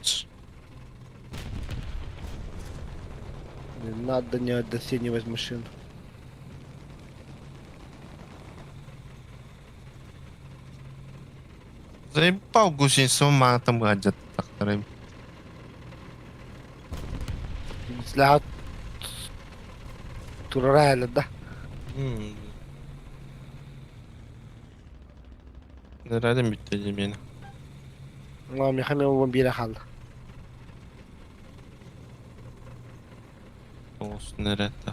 Не надо не недооценивать машину. Заебал гусеницам матом гадят. Так, Силаһа турара да. Nerede bitti beni? Миха мен бире хаалла. Olsun nerede?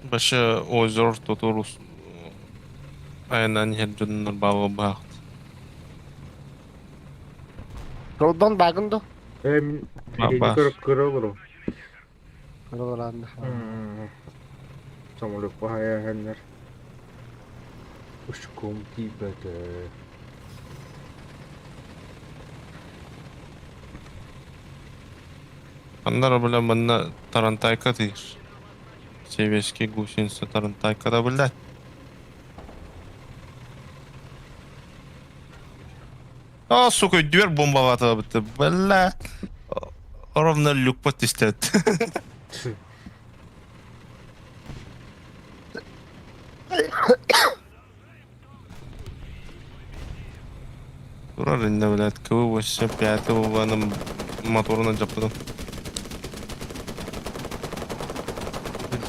Башы озер тотурус айынан хердүннөр балы баахт. Толдон багын до? Э, мин Ба- көрө көрө олору. Көрө Самолет баһайа Ушком тибете. Аннара бля манна тарантайка тыыр. Советский гусеница тарантайка да блядь. А, сука, дверь бомбовата бітті, бля. Ровно люк подтистет. Турар инде, блядь, КВ-85 уланым моторuna жаппыдым.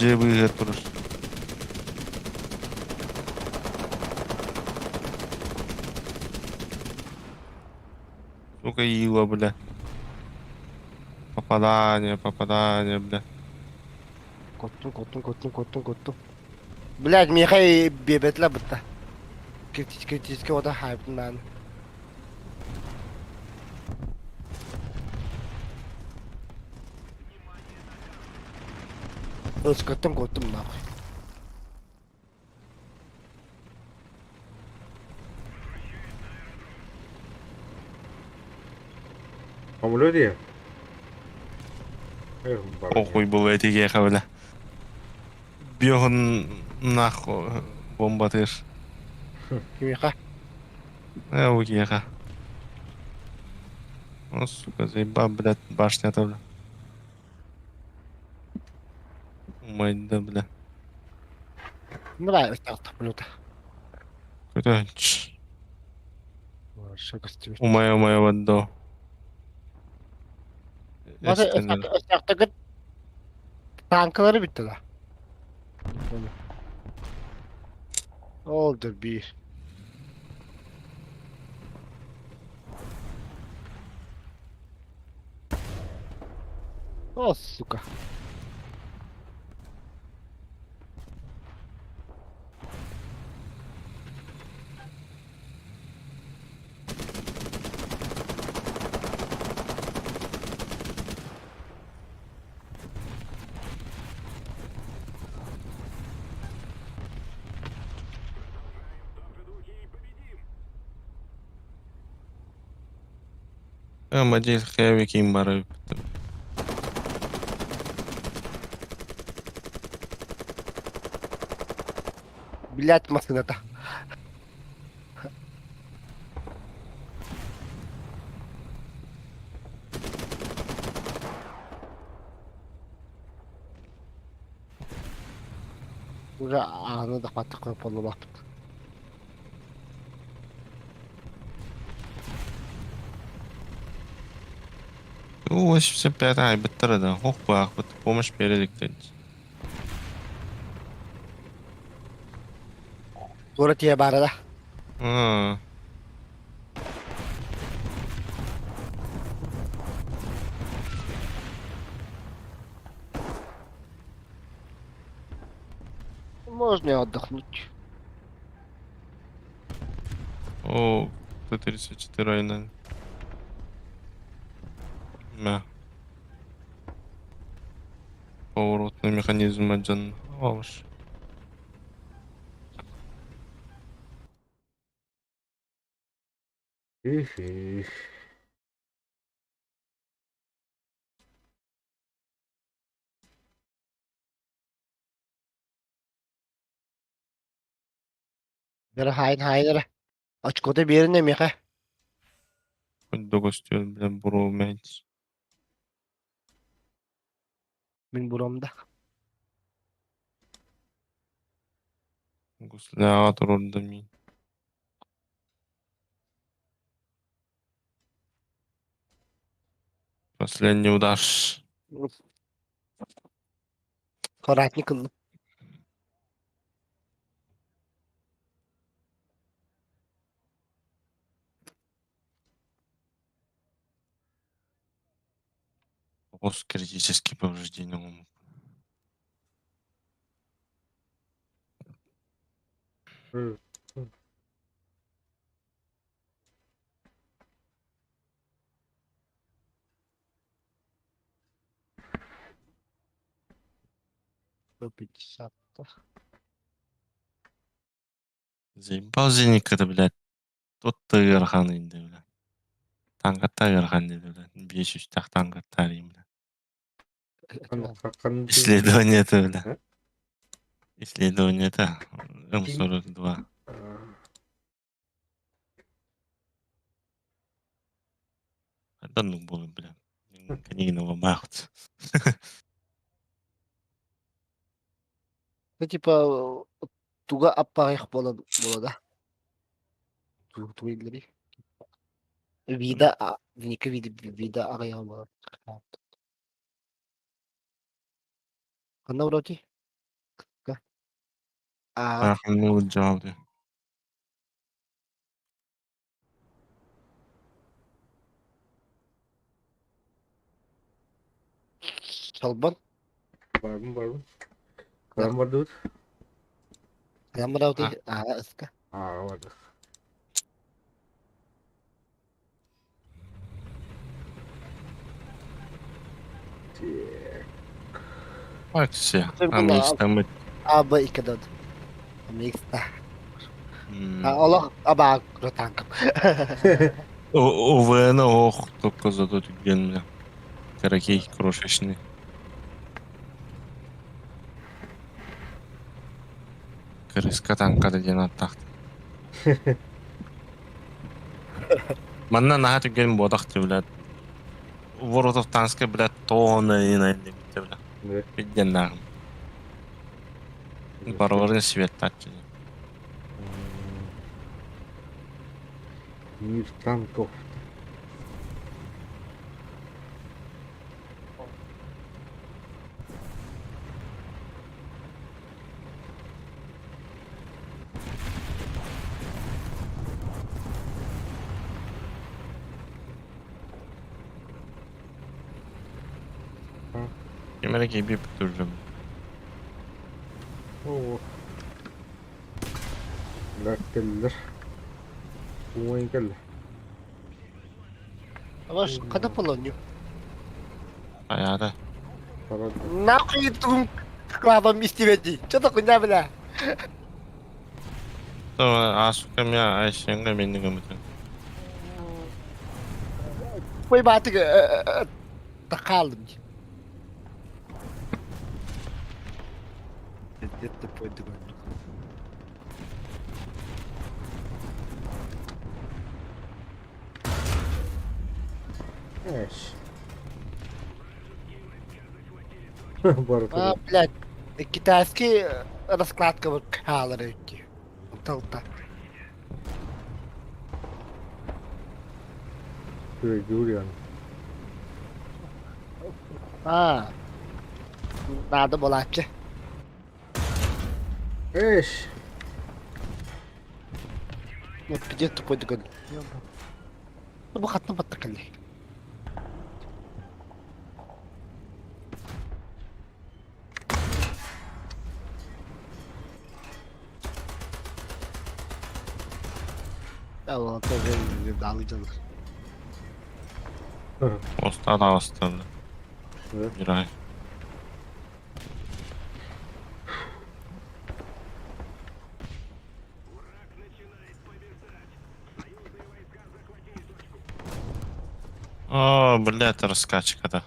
Жебыга турur. Сука, ила, бля. Попадание, попадание, бля. Коттум, коттум, коттум, коттум, коттум. Блядь, миэхэ биэбэтилэр бытта. Критически ода хайбытын даҕаны. Ыскыттым, коттум нахуй. Самолет дии. Эх, барыня. Охуй было эти геха, бля. Бьёгон нахуй бомба тыш. Кимиэхэ? Э, у геха. О, сука, заеба, блядь, башня-то, бля. Мать, да, бля. Нравится блюдо. Көтөөч. Хорошо көстүбүт. Умайа-умайа барда. Мasa Эстэнэр. өстөөхтөгүт танкалары бүттэ да. Oldu bir. О, сука. Амадил Хэви ким бары. Блять, массыната. Уже ааны да хватит болулаахпыт. 85 айбыттар да. Хох баахпыт. Помощь берелик Туора тиэ баара да. Аа. Можно отдохнуть. О, 134 айынан. Мә. Поворотный механизм жан алыш. Их, их. Бері хайын хайын эрэ. Очкота биэрин эмиэхэ. Хоть көстүөр билен буруу мәйт. Мин буромда. Гусляға турурда мин. Последний удар. Соратник ыллым. Вопрос критические повреждения. 50. Заебал Зеника, блядь. Тот тыгырхан инде, блядь. Танга тыгырхан диде, блядь. 500 тах танга тарим, блядь. Исследование это, блядь. Исследование это. М42. Да ну было, блядь. Книги бахт. Ну, типа, туга аппарих бола бола да. Ту илleri. Вида, ника вида вида аҕыйаҕа буолар. Ханна вроде? А, жауды. Чолбон. Барбын, барбын. Барбын бардыбыт. Ханна вроде? А, ыска. Аа, барды. Акция. Амистамыт. Аба икадад. Амиста. Олох аба ротанкам. ОВН ох, только зато түгген бля. Каракей крошечный. Крыска танкада диэн аттахты. Манна наһаа түгэн буотах ти, блядь. World of Tanks блядь, тонна инайын диэбиттэ, блядь. Бидден нааҕым. Барыларын светтааччы. Мир танков. Ким эрэ киирбит бүтүрдүм. Оо. Кэллэр. Уҥуйан кэллэ. Ваш когда полоню? Хайаата. Нахуй тум клавам истибэти. Что такое хуйня, бля? Ааспыкка эмиэ Айсеҥҥа минни гыммытын. Ой, баатык тахаалым дии. Где-то пойду. Эш. Бары А, блядь, китайский раскладка вот хаалар эбит Талта. Юлиан. А, надо буолааччы. Эш. Вот где тупой дыгын. Бу хатна батта кэлли. Алыдьалар. Оста да астырды. Bir ay. О, блядь, раскачка-то.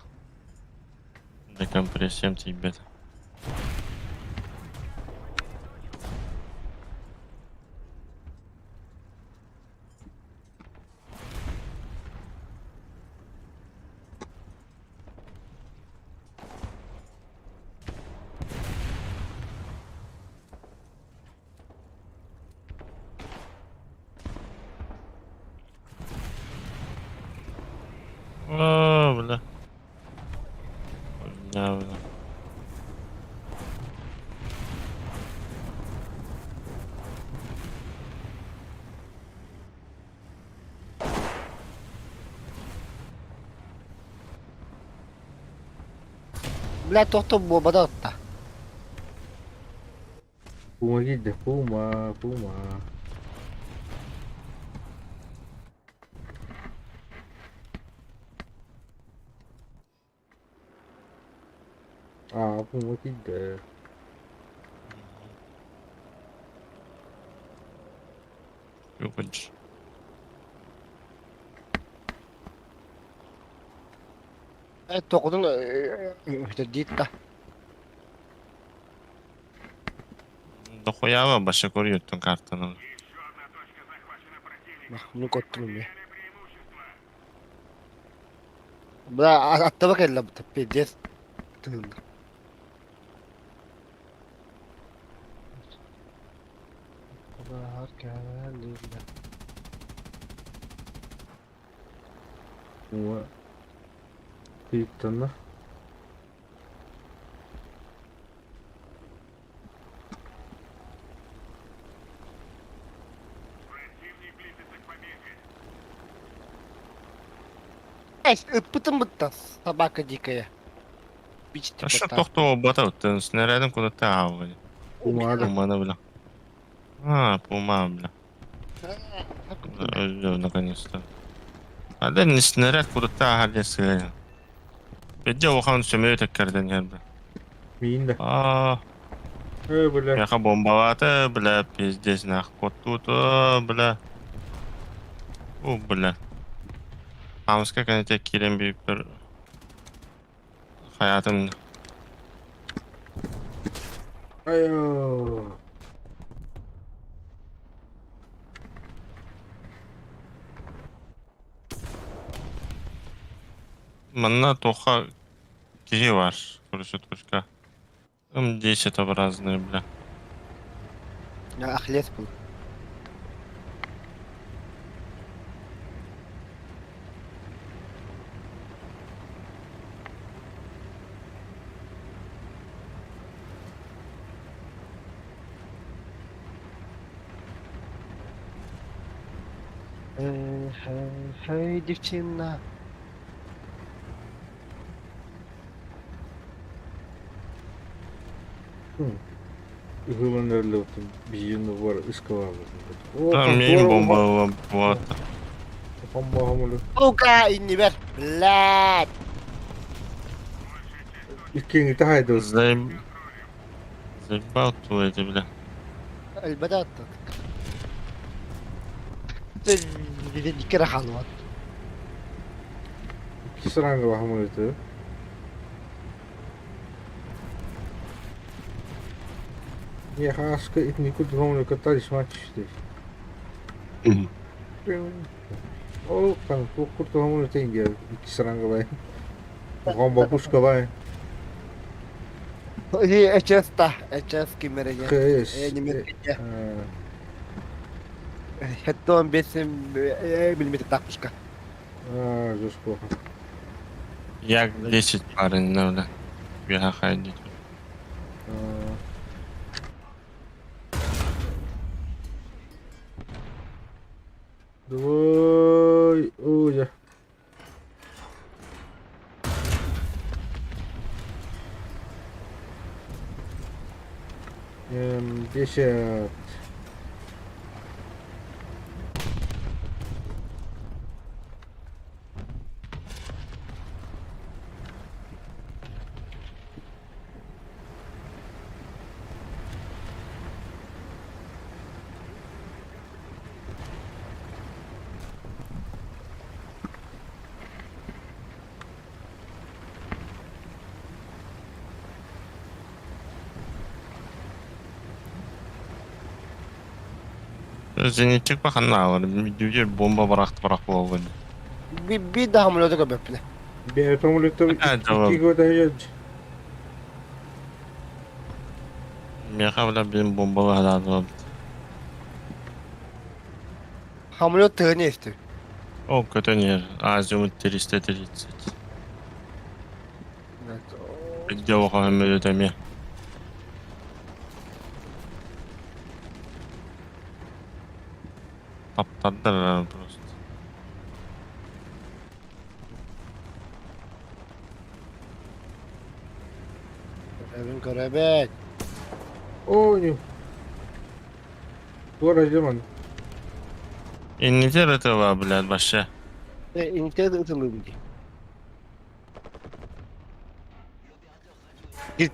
Декомпрессиям тиийбэт. О, бля. Бля, бля. Бля, тохто буолбата отта. Пума киирдэ. Пума, пума. Аа, пума киирдэ. Юкунч. Э, тоқудун диитта. Дохуява баша көрүөттүн картаны. Ну коттум эмиэ. Бля, аттаба кэллэ бу пиздец. Пума. Кииттэннэ. Ыппытым бытта собака дикая. Аша тохтоо бата оттон снарядын куда-то аавы. Пума да. Пуманы бля. А, пума бля. Наконец-то. А да не снаряд куда-то аһар сыгайын. Беде охан сөмөрү тэккэрден бля. Миин да. А, Э, бля. яха бомбалааты, бля, пиздец, нах, коттууту, бля. О, бля. Хамска кэнэтэ киирэн биир хаятым Айо. Манна туохха киһи бар, короче, точка. М10 образные, бля. Ахиллес был. Hey, hey, hey, дівчина. Ыһылан эрэллэбитин биһигини бар ыскалаабытын. О, Там мин бомба вот. Бомба Сука, иннибэр. Блядь. Иккиҥи таһайдыбыт. Заебал твой это, бля. Элбэдэ аттык. Икки эрэ хаалбат. Икки сыраанга баһамылыты. Миэхэ аска итини курдук хомуйукка талисман түстэ. Ол хан туох курдук хомуйута индия икки сырангалай. Гомбо пушкалай. И ХС-та, ХС кимереге. ХС. Немецкий. Хеттон бесим миллиметр пушка. А, жестко. Як 10 парень, бля. Бега хайдить. Давай, ой, 10. Зенитчик баханна, дүдер бомба барахты барах болған. Би да самолету көбөппүнэ. Бэйэ самолеттар икки көтө Меха бля бин бомбалар Самолет тыгын исти. О, көтөн Азимут 330. Где оха өмөдөмө. Таптадыр просто. Көрөбүн көрөбүн. О, не. Туора дьаман. Иннитер этого, блядь, вообще. Интер ытылым дии.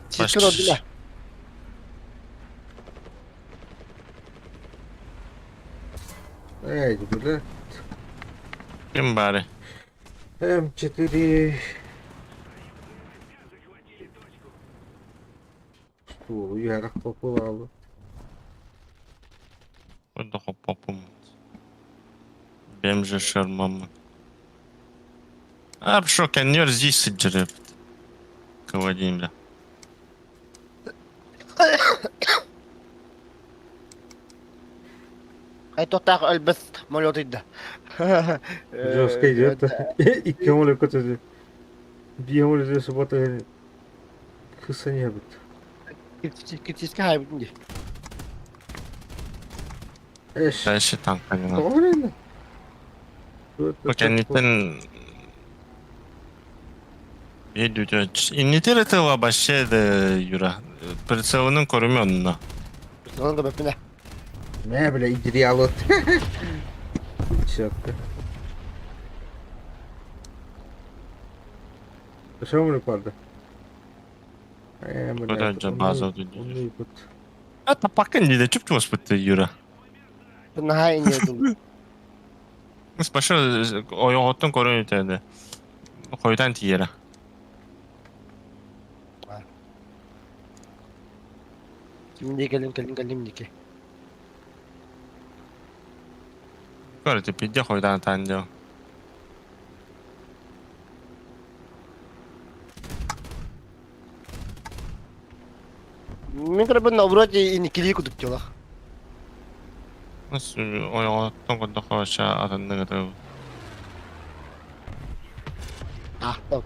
Чичкин одула. Эй, бля. Ким бары? М4. Стул, я попывал. Ойда хоппопум. Бем же шермам. А, пшо, кеннер здесь сиджереп. Кавадим, бля. Хай тохтаах өлбөс молотуйда. Жестко идет. Икки молю көтөдү. Бие молю суббота кысанья бит. Критический хайбытын дии. Эш. Дальше танк не надо. Тоҕо билиннэ? Кеннитен Иннитер этого вообще да, Юра. Прицелының көрүмө онна. Онун көбөппүнэ. Мэ, бля, идеалот. Десятка. Что мы правда? Куда же база тут? Это пока не да чуп чуп Юра. Наһаа инньэ дуу. Спаша ойоҕоттон көрөн үтээде. Хойутан тиийэрэ. Ким кэлим кэлим кэлим диэки. Көрө пидде хойутан таан дьо. Мин көрөбүн наоборот иникилии кудук дьолох. Ойоҕоттон көрдөххө вообще атыннык ытабыт. Ахтал.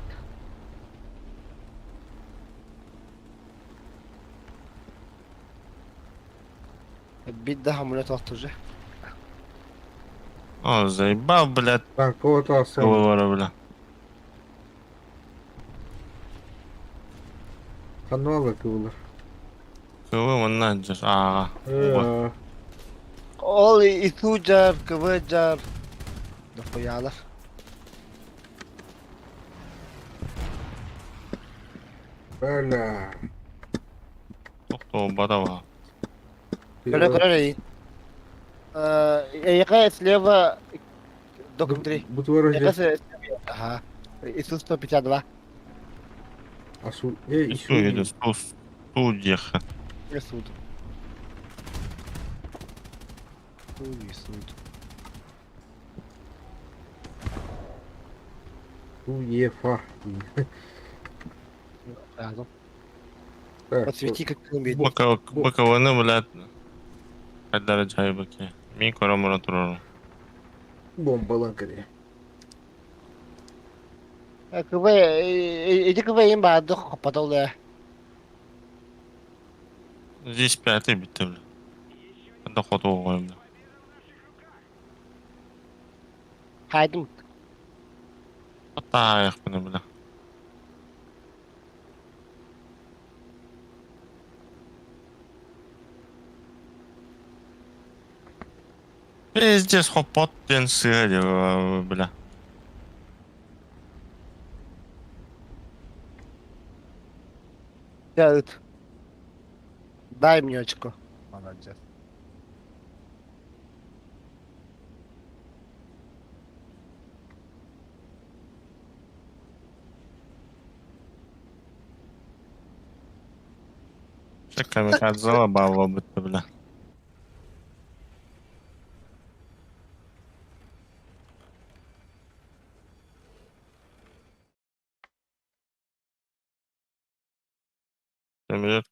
Бит да хамуля тохтуже. О, заебал, блядь, Танка тахсан. кылылара, бля. Ханна кыбылар. Кылы манна дьэр ааҕа. Уба. Ол иту жар, кв жар. Дохуялар. Бля. Тохтоо бада. Көрө көрө. Эйха слева док 3. Бутвар Эйха ага. Иисус 152. Асу. Эй, Ису или студияха. Суд. Суд. Уефа. Разом. Подсвети, как умеет. Бакаваны, блядь. Хайдара жайбаки. Мин корамура турару. Бомбалан кэри. КВ, иди КВ им баады хопатал. Здесь пятый битте, бля. Хада хоту бля. Хайдым. Атаах бына, бля. Пиздец, хопот ден сыга, бля. Делают. Дай мне очко. Молодец. Камикадзе балла бітті, бля. Самолет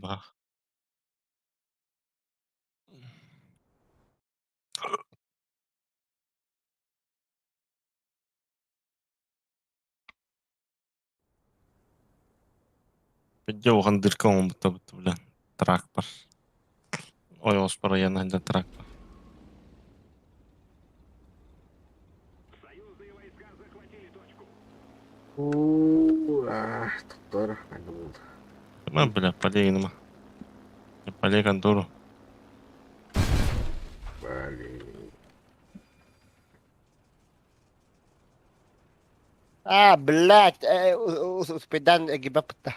бах. Видео дырка он бітті, бля. Трактор. Ой, оспара я найду трактор. Союзные войска захватили точку. Туттар. Ма, бля, полей. Полей контору. Блин. А, блядь, успедан гибапта.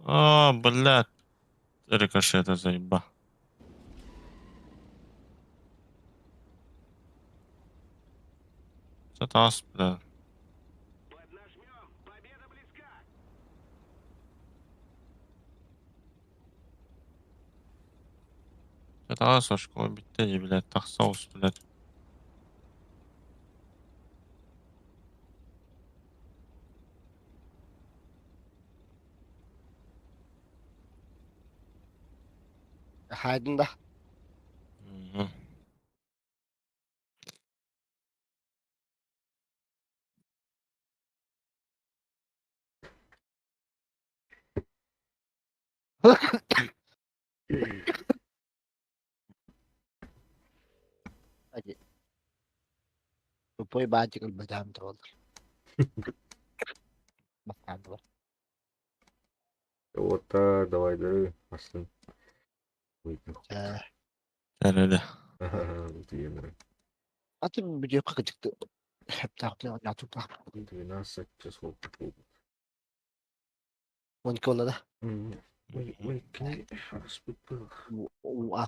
А, блядь. Рикошета заеба. Это ас, бля. Поднажмем. Победа близка. Это ас, ошко битте, блядь. Тахсаус, блядь. Хайдын да. Мгм. Тупой батик бадам тролл. Баскандалар. Вот так, давай, дары. Аслын. Әрәле. А ты видео как чыкты. 12 часов. Он кола да. Ой, ой, Ой, ой,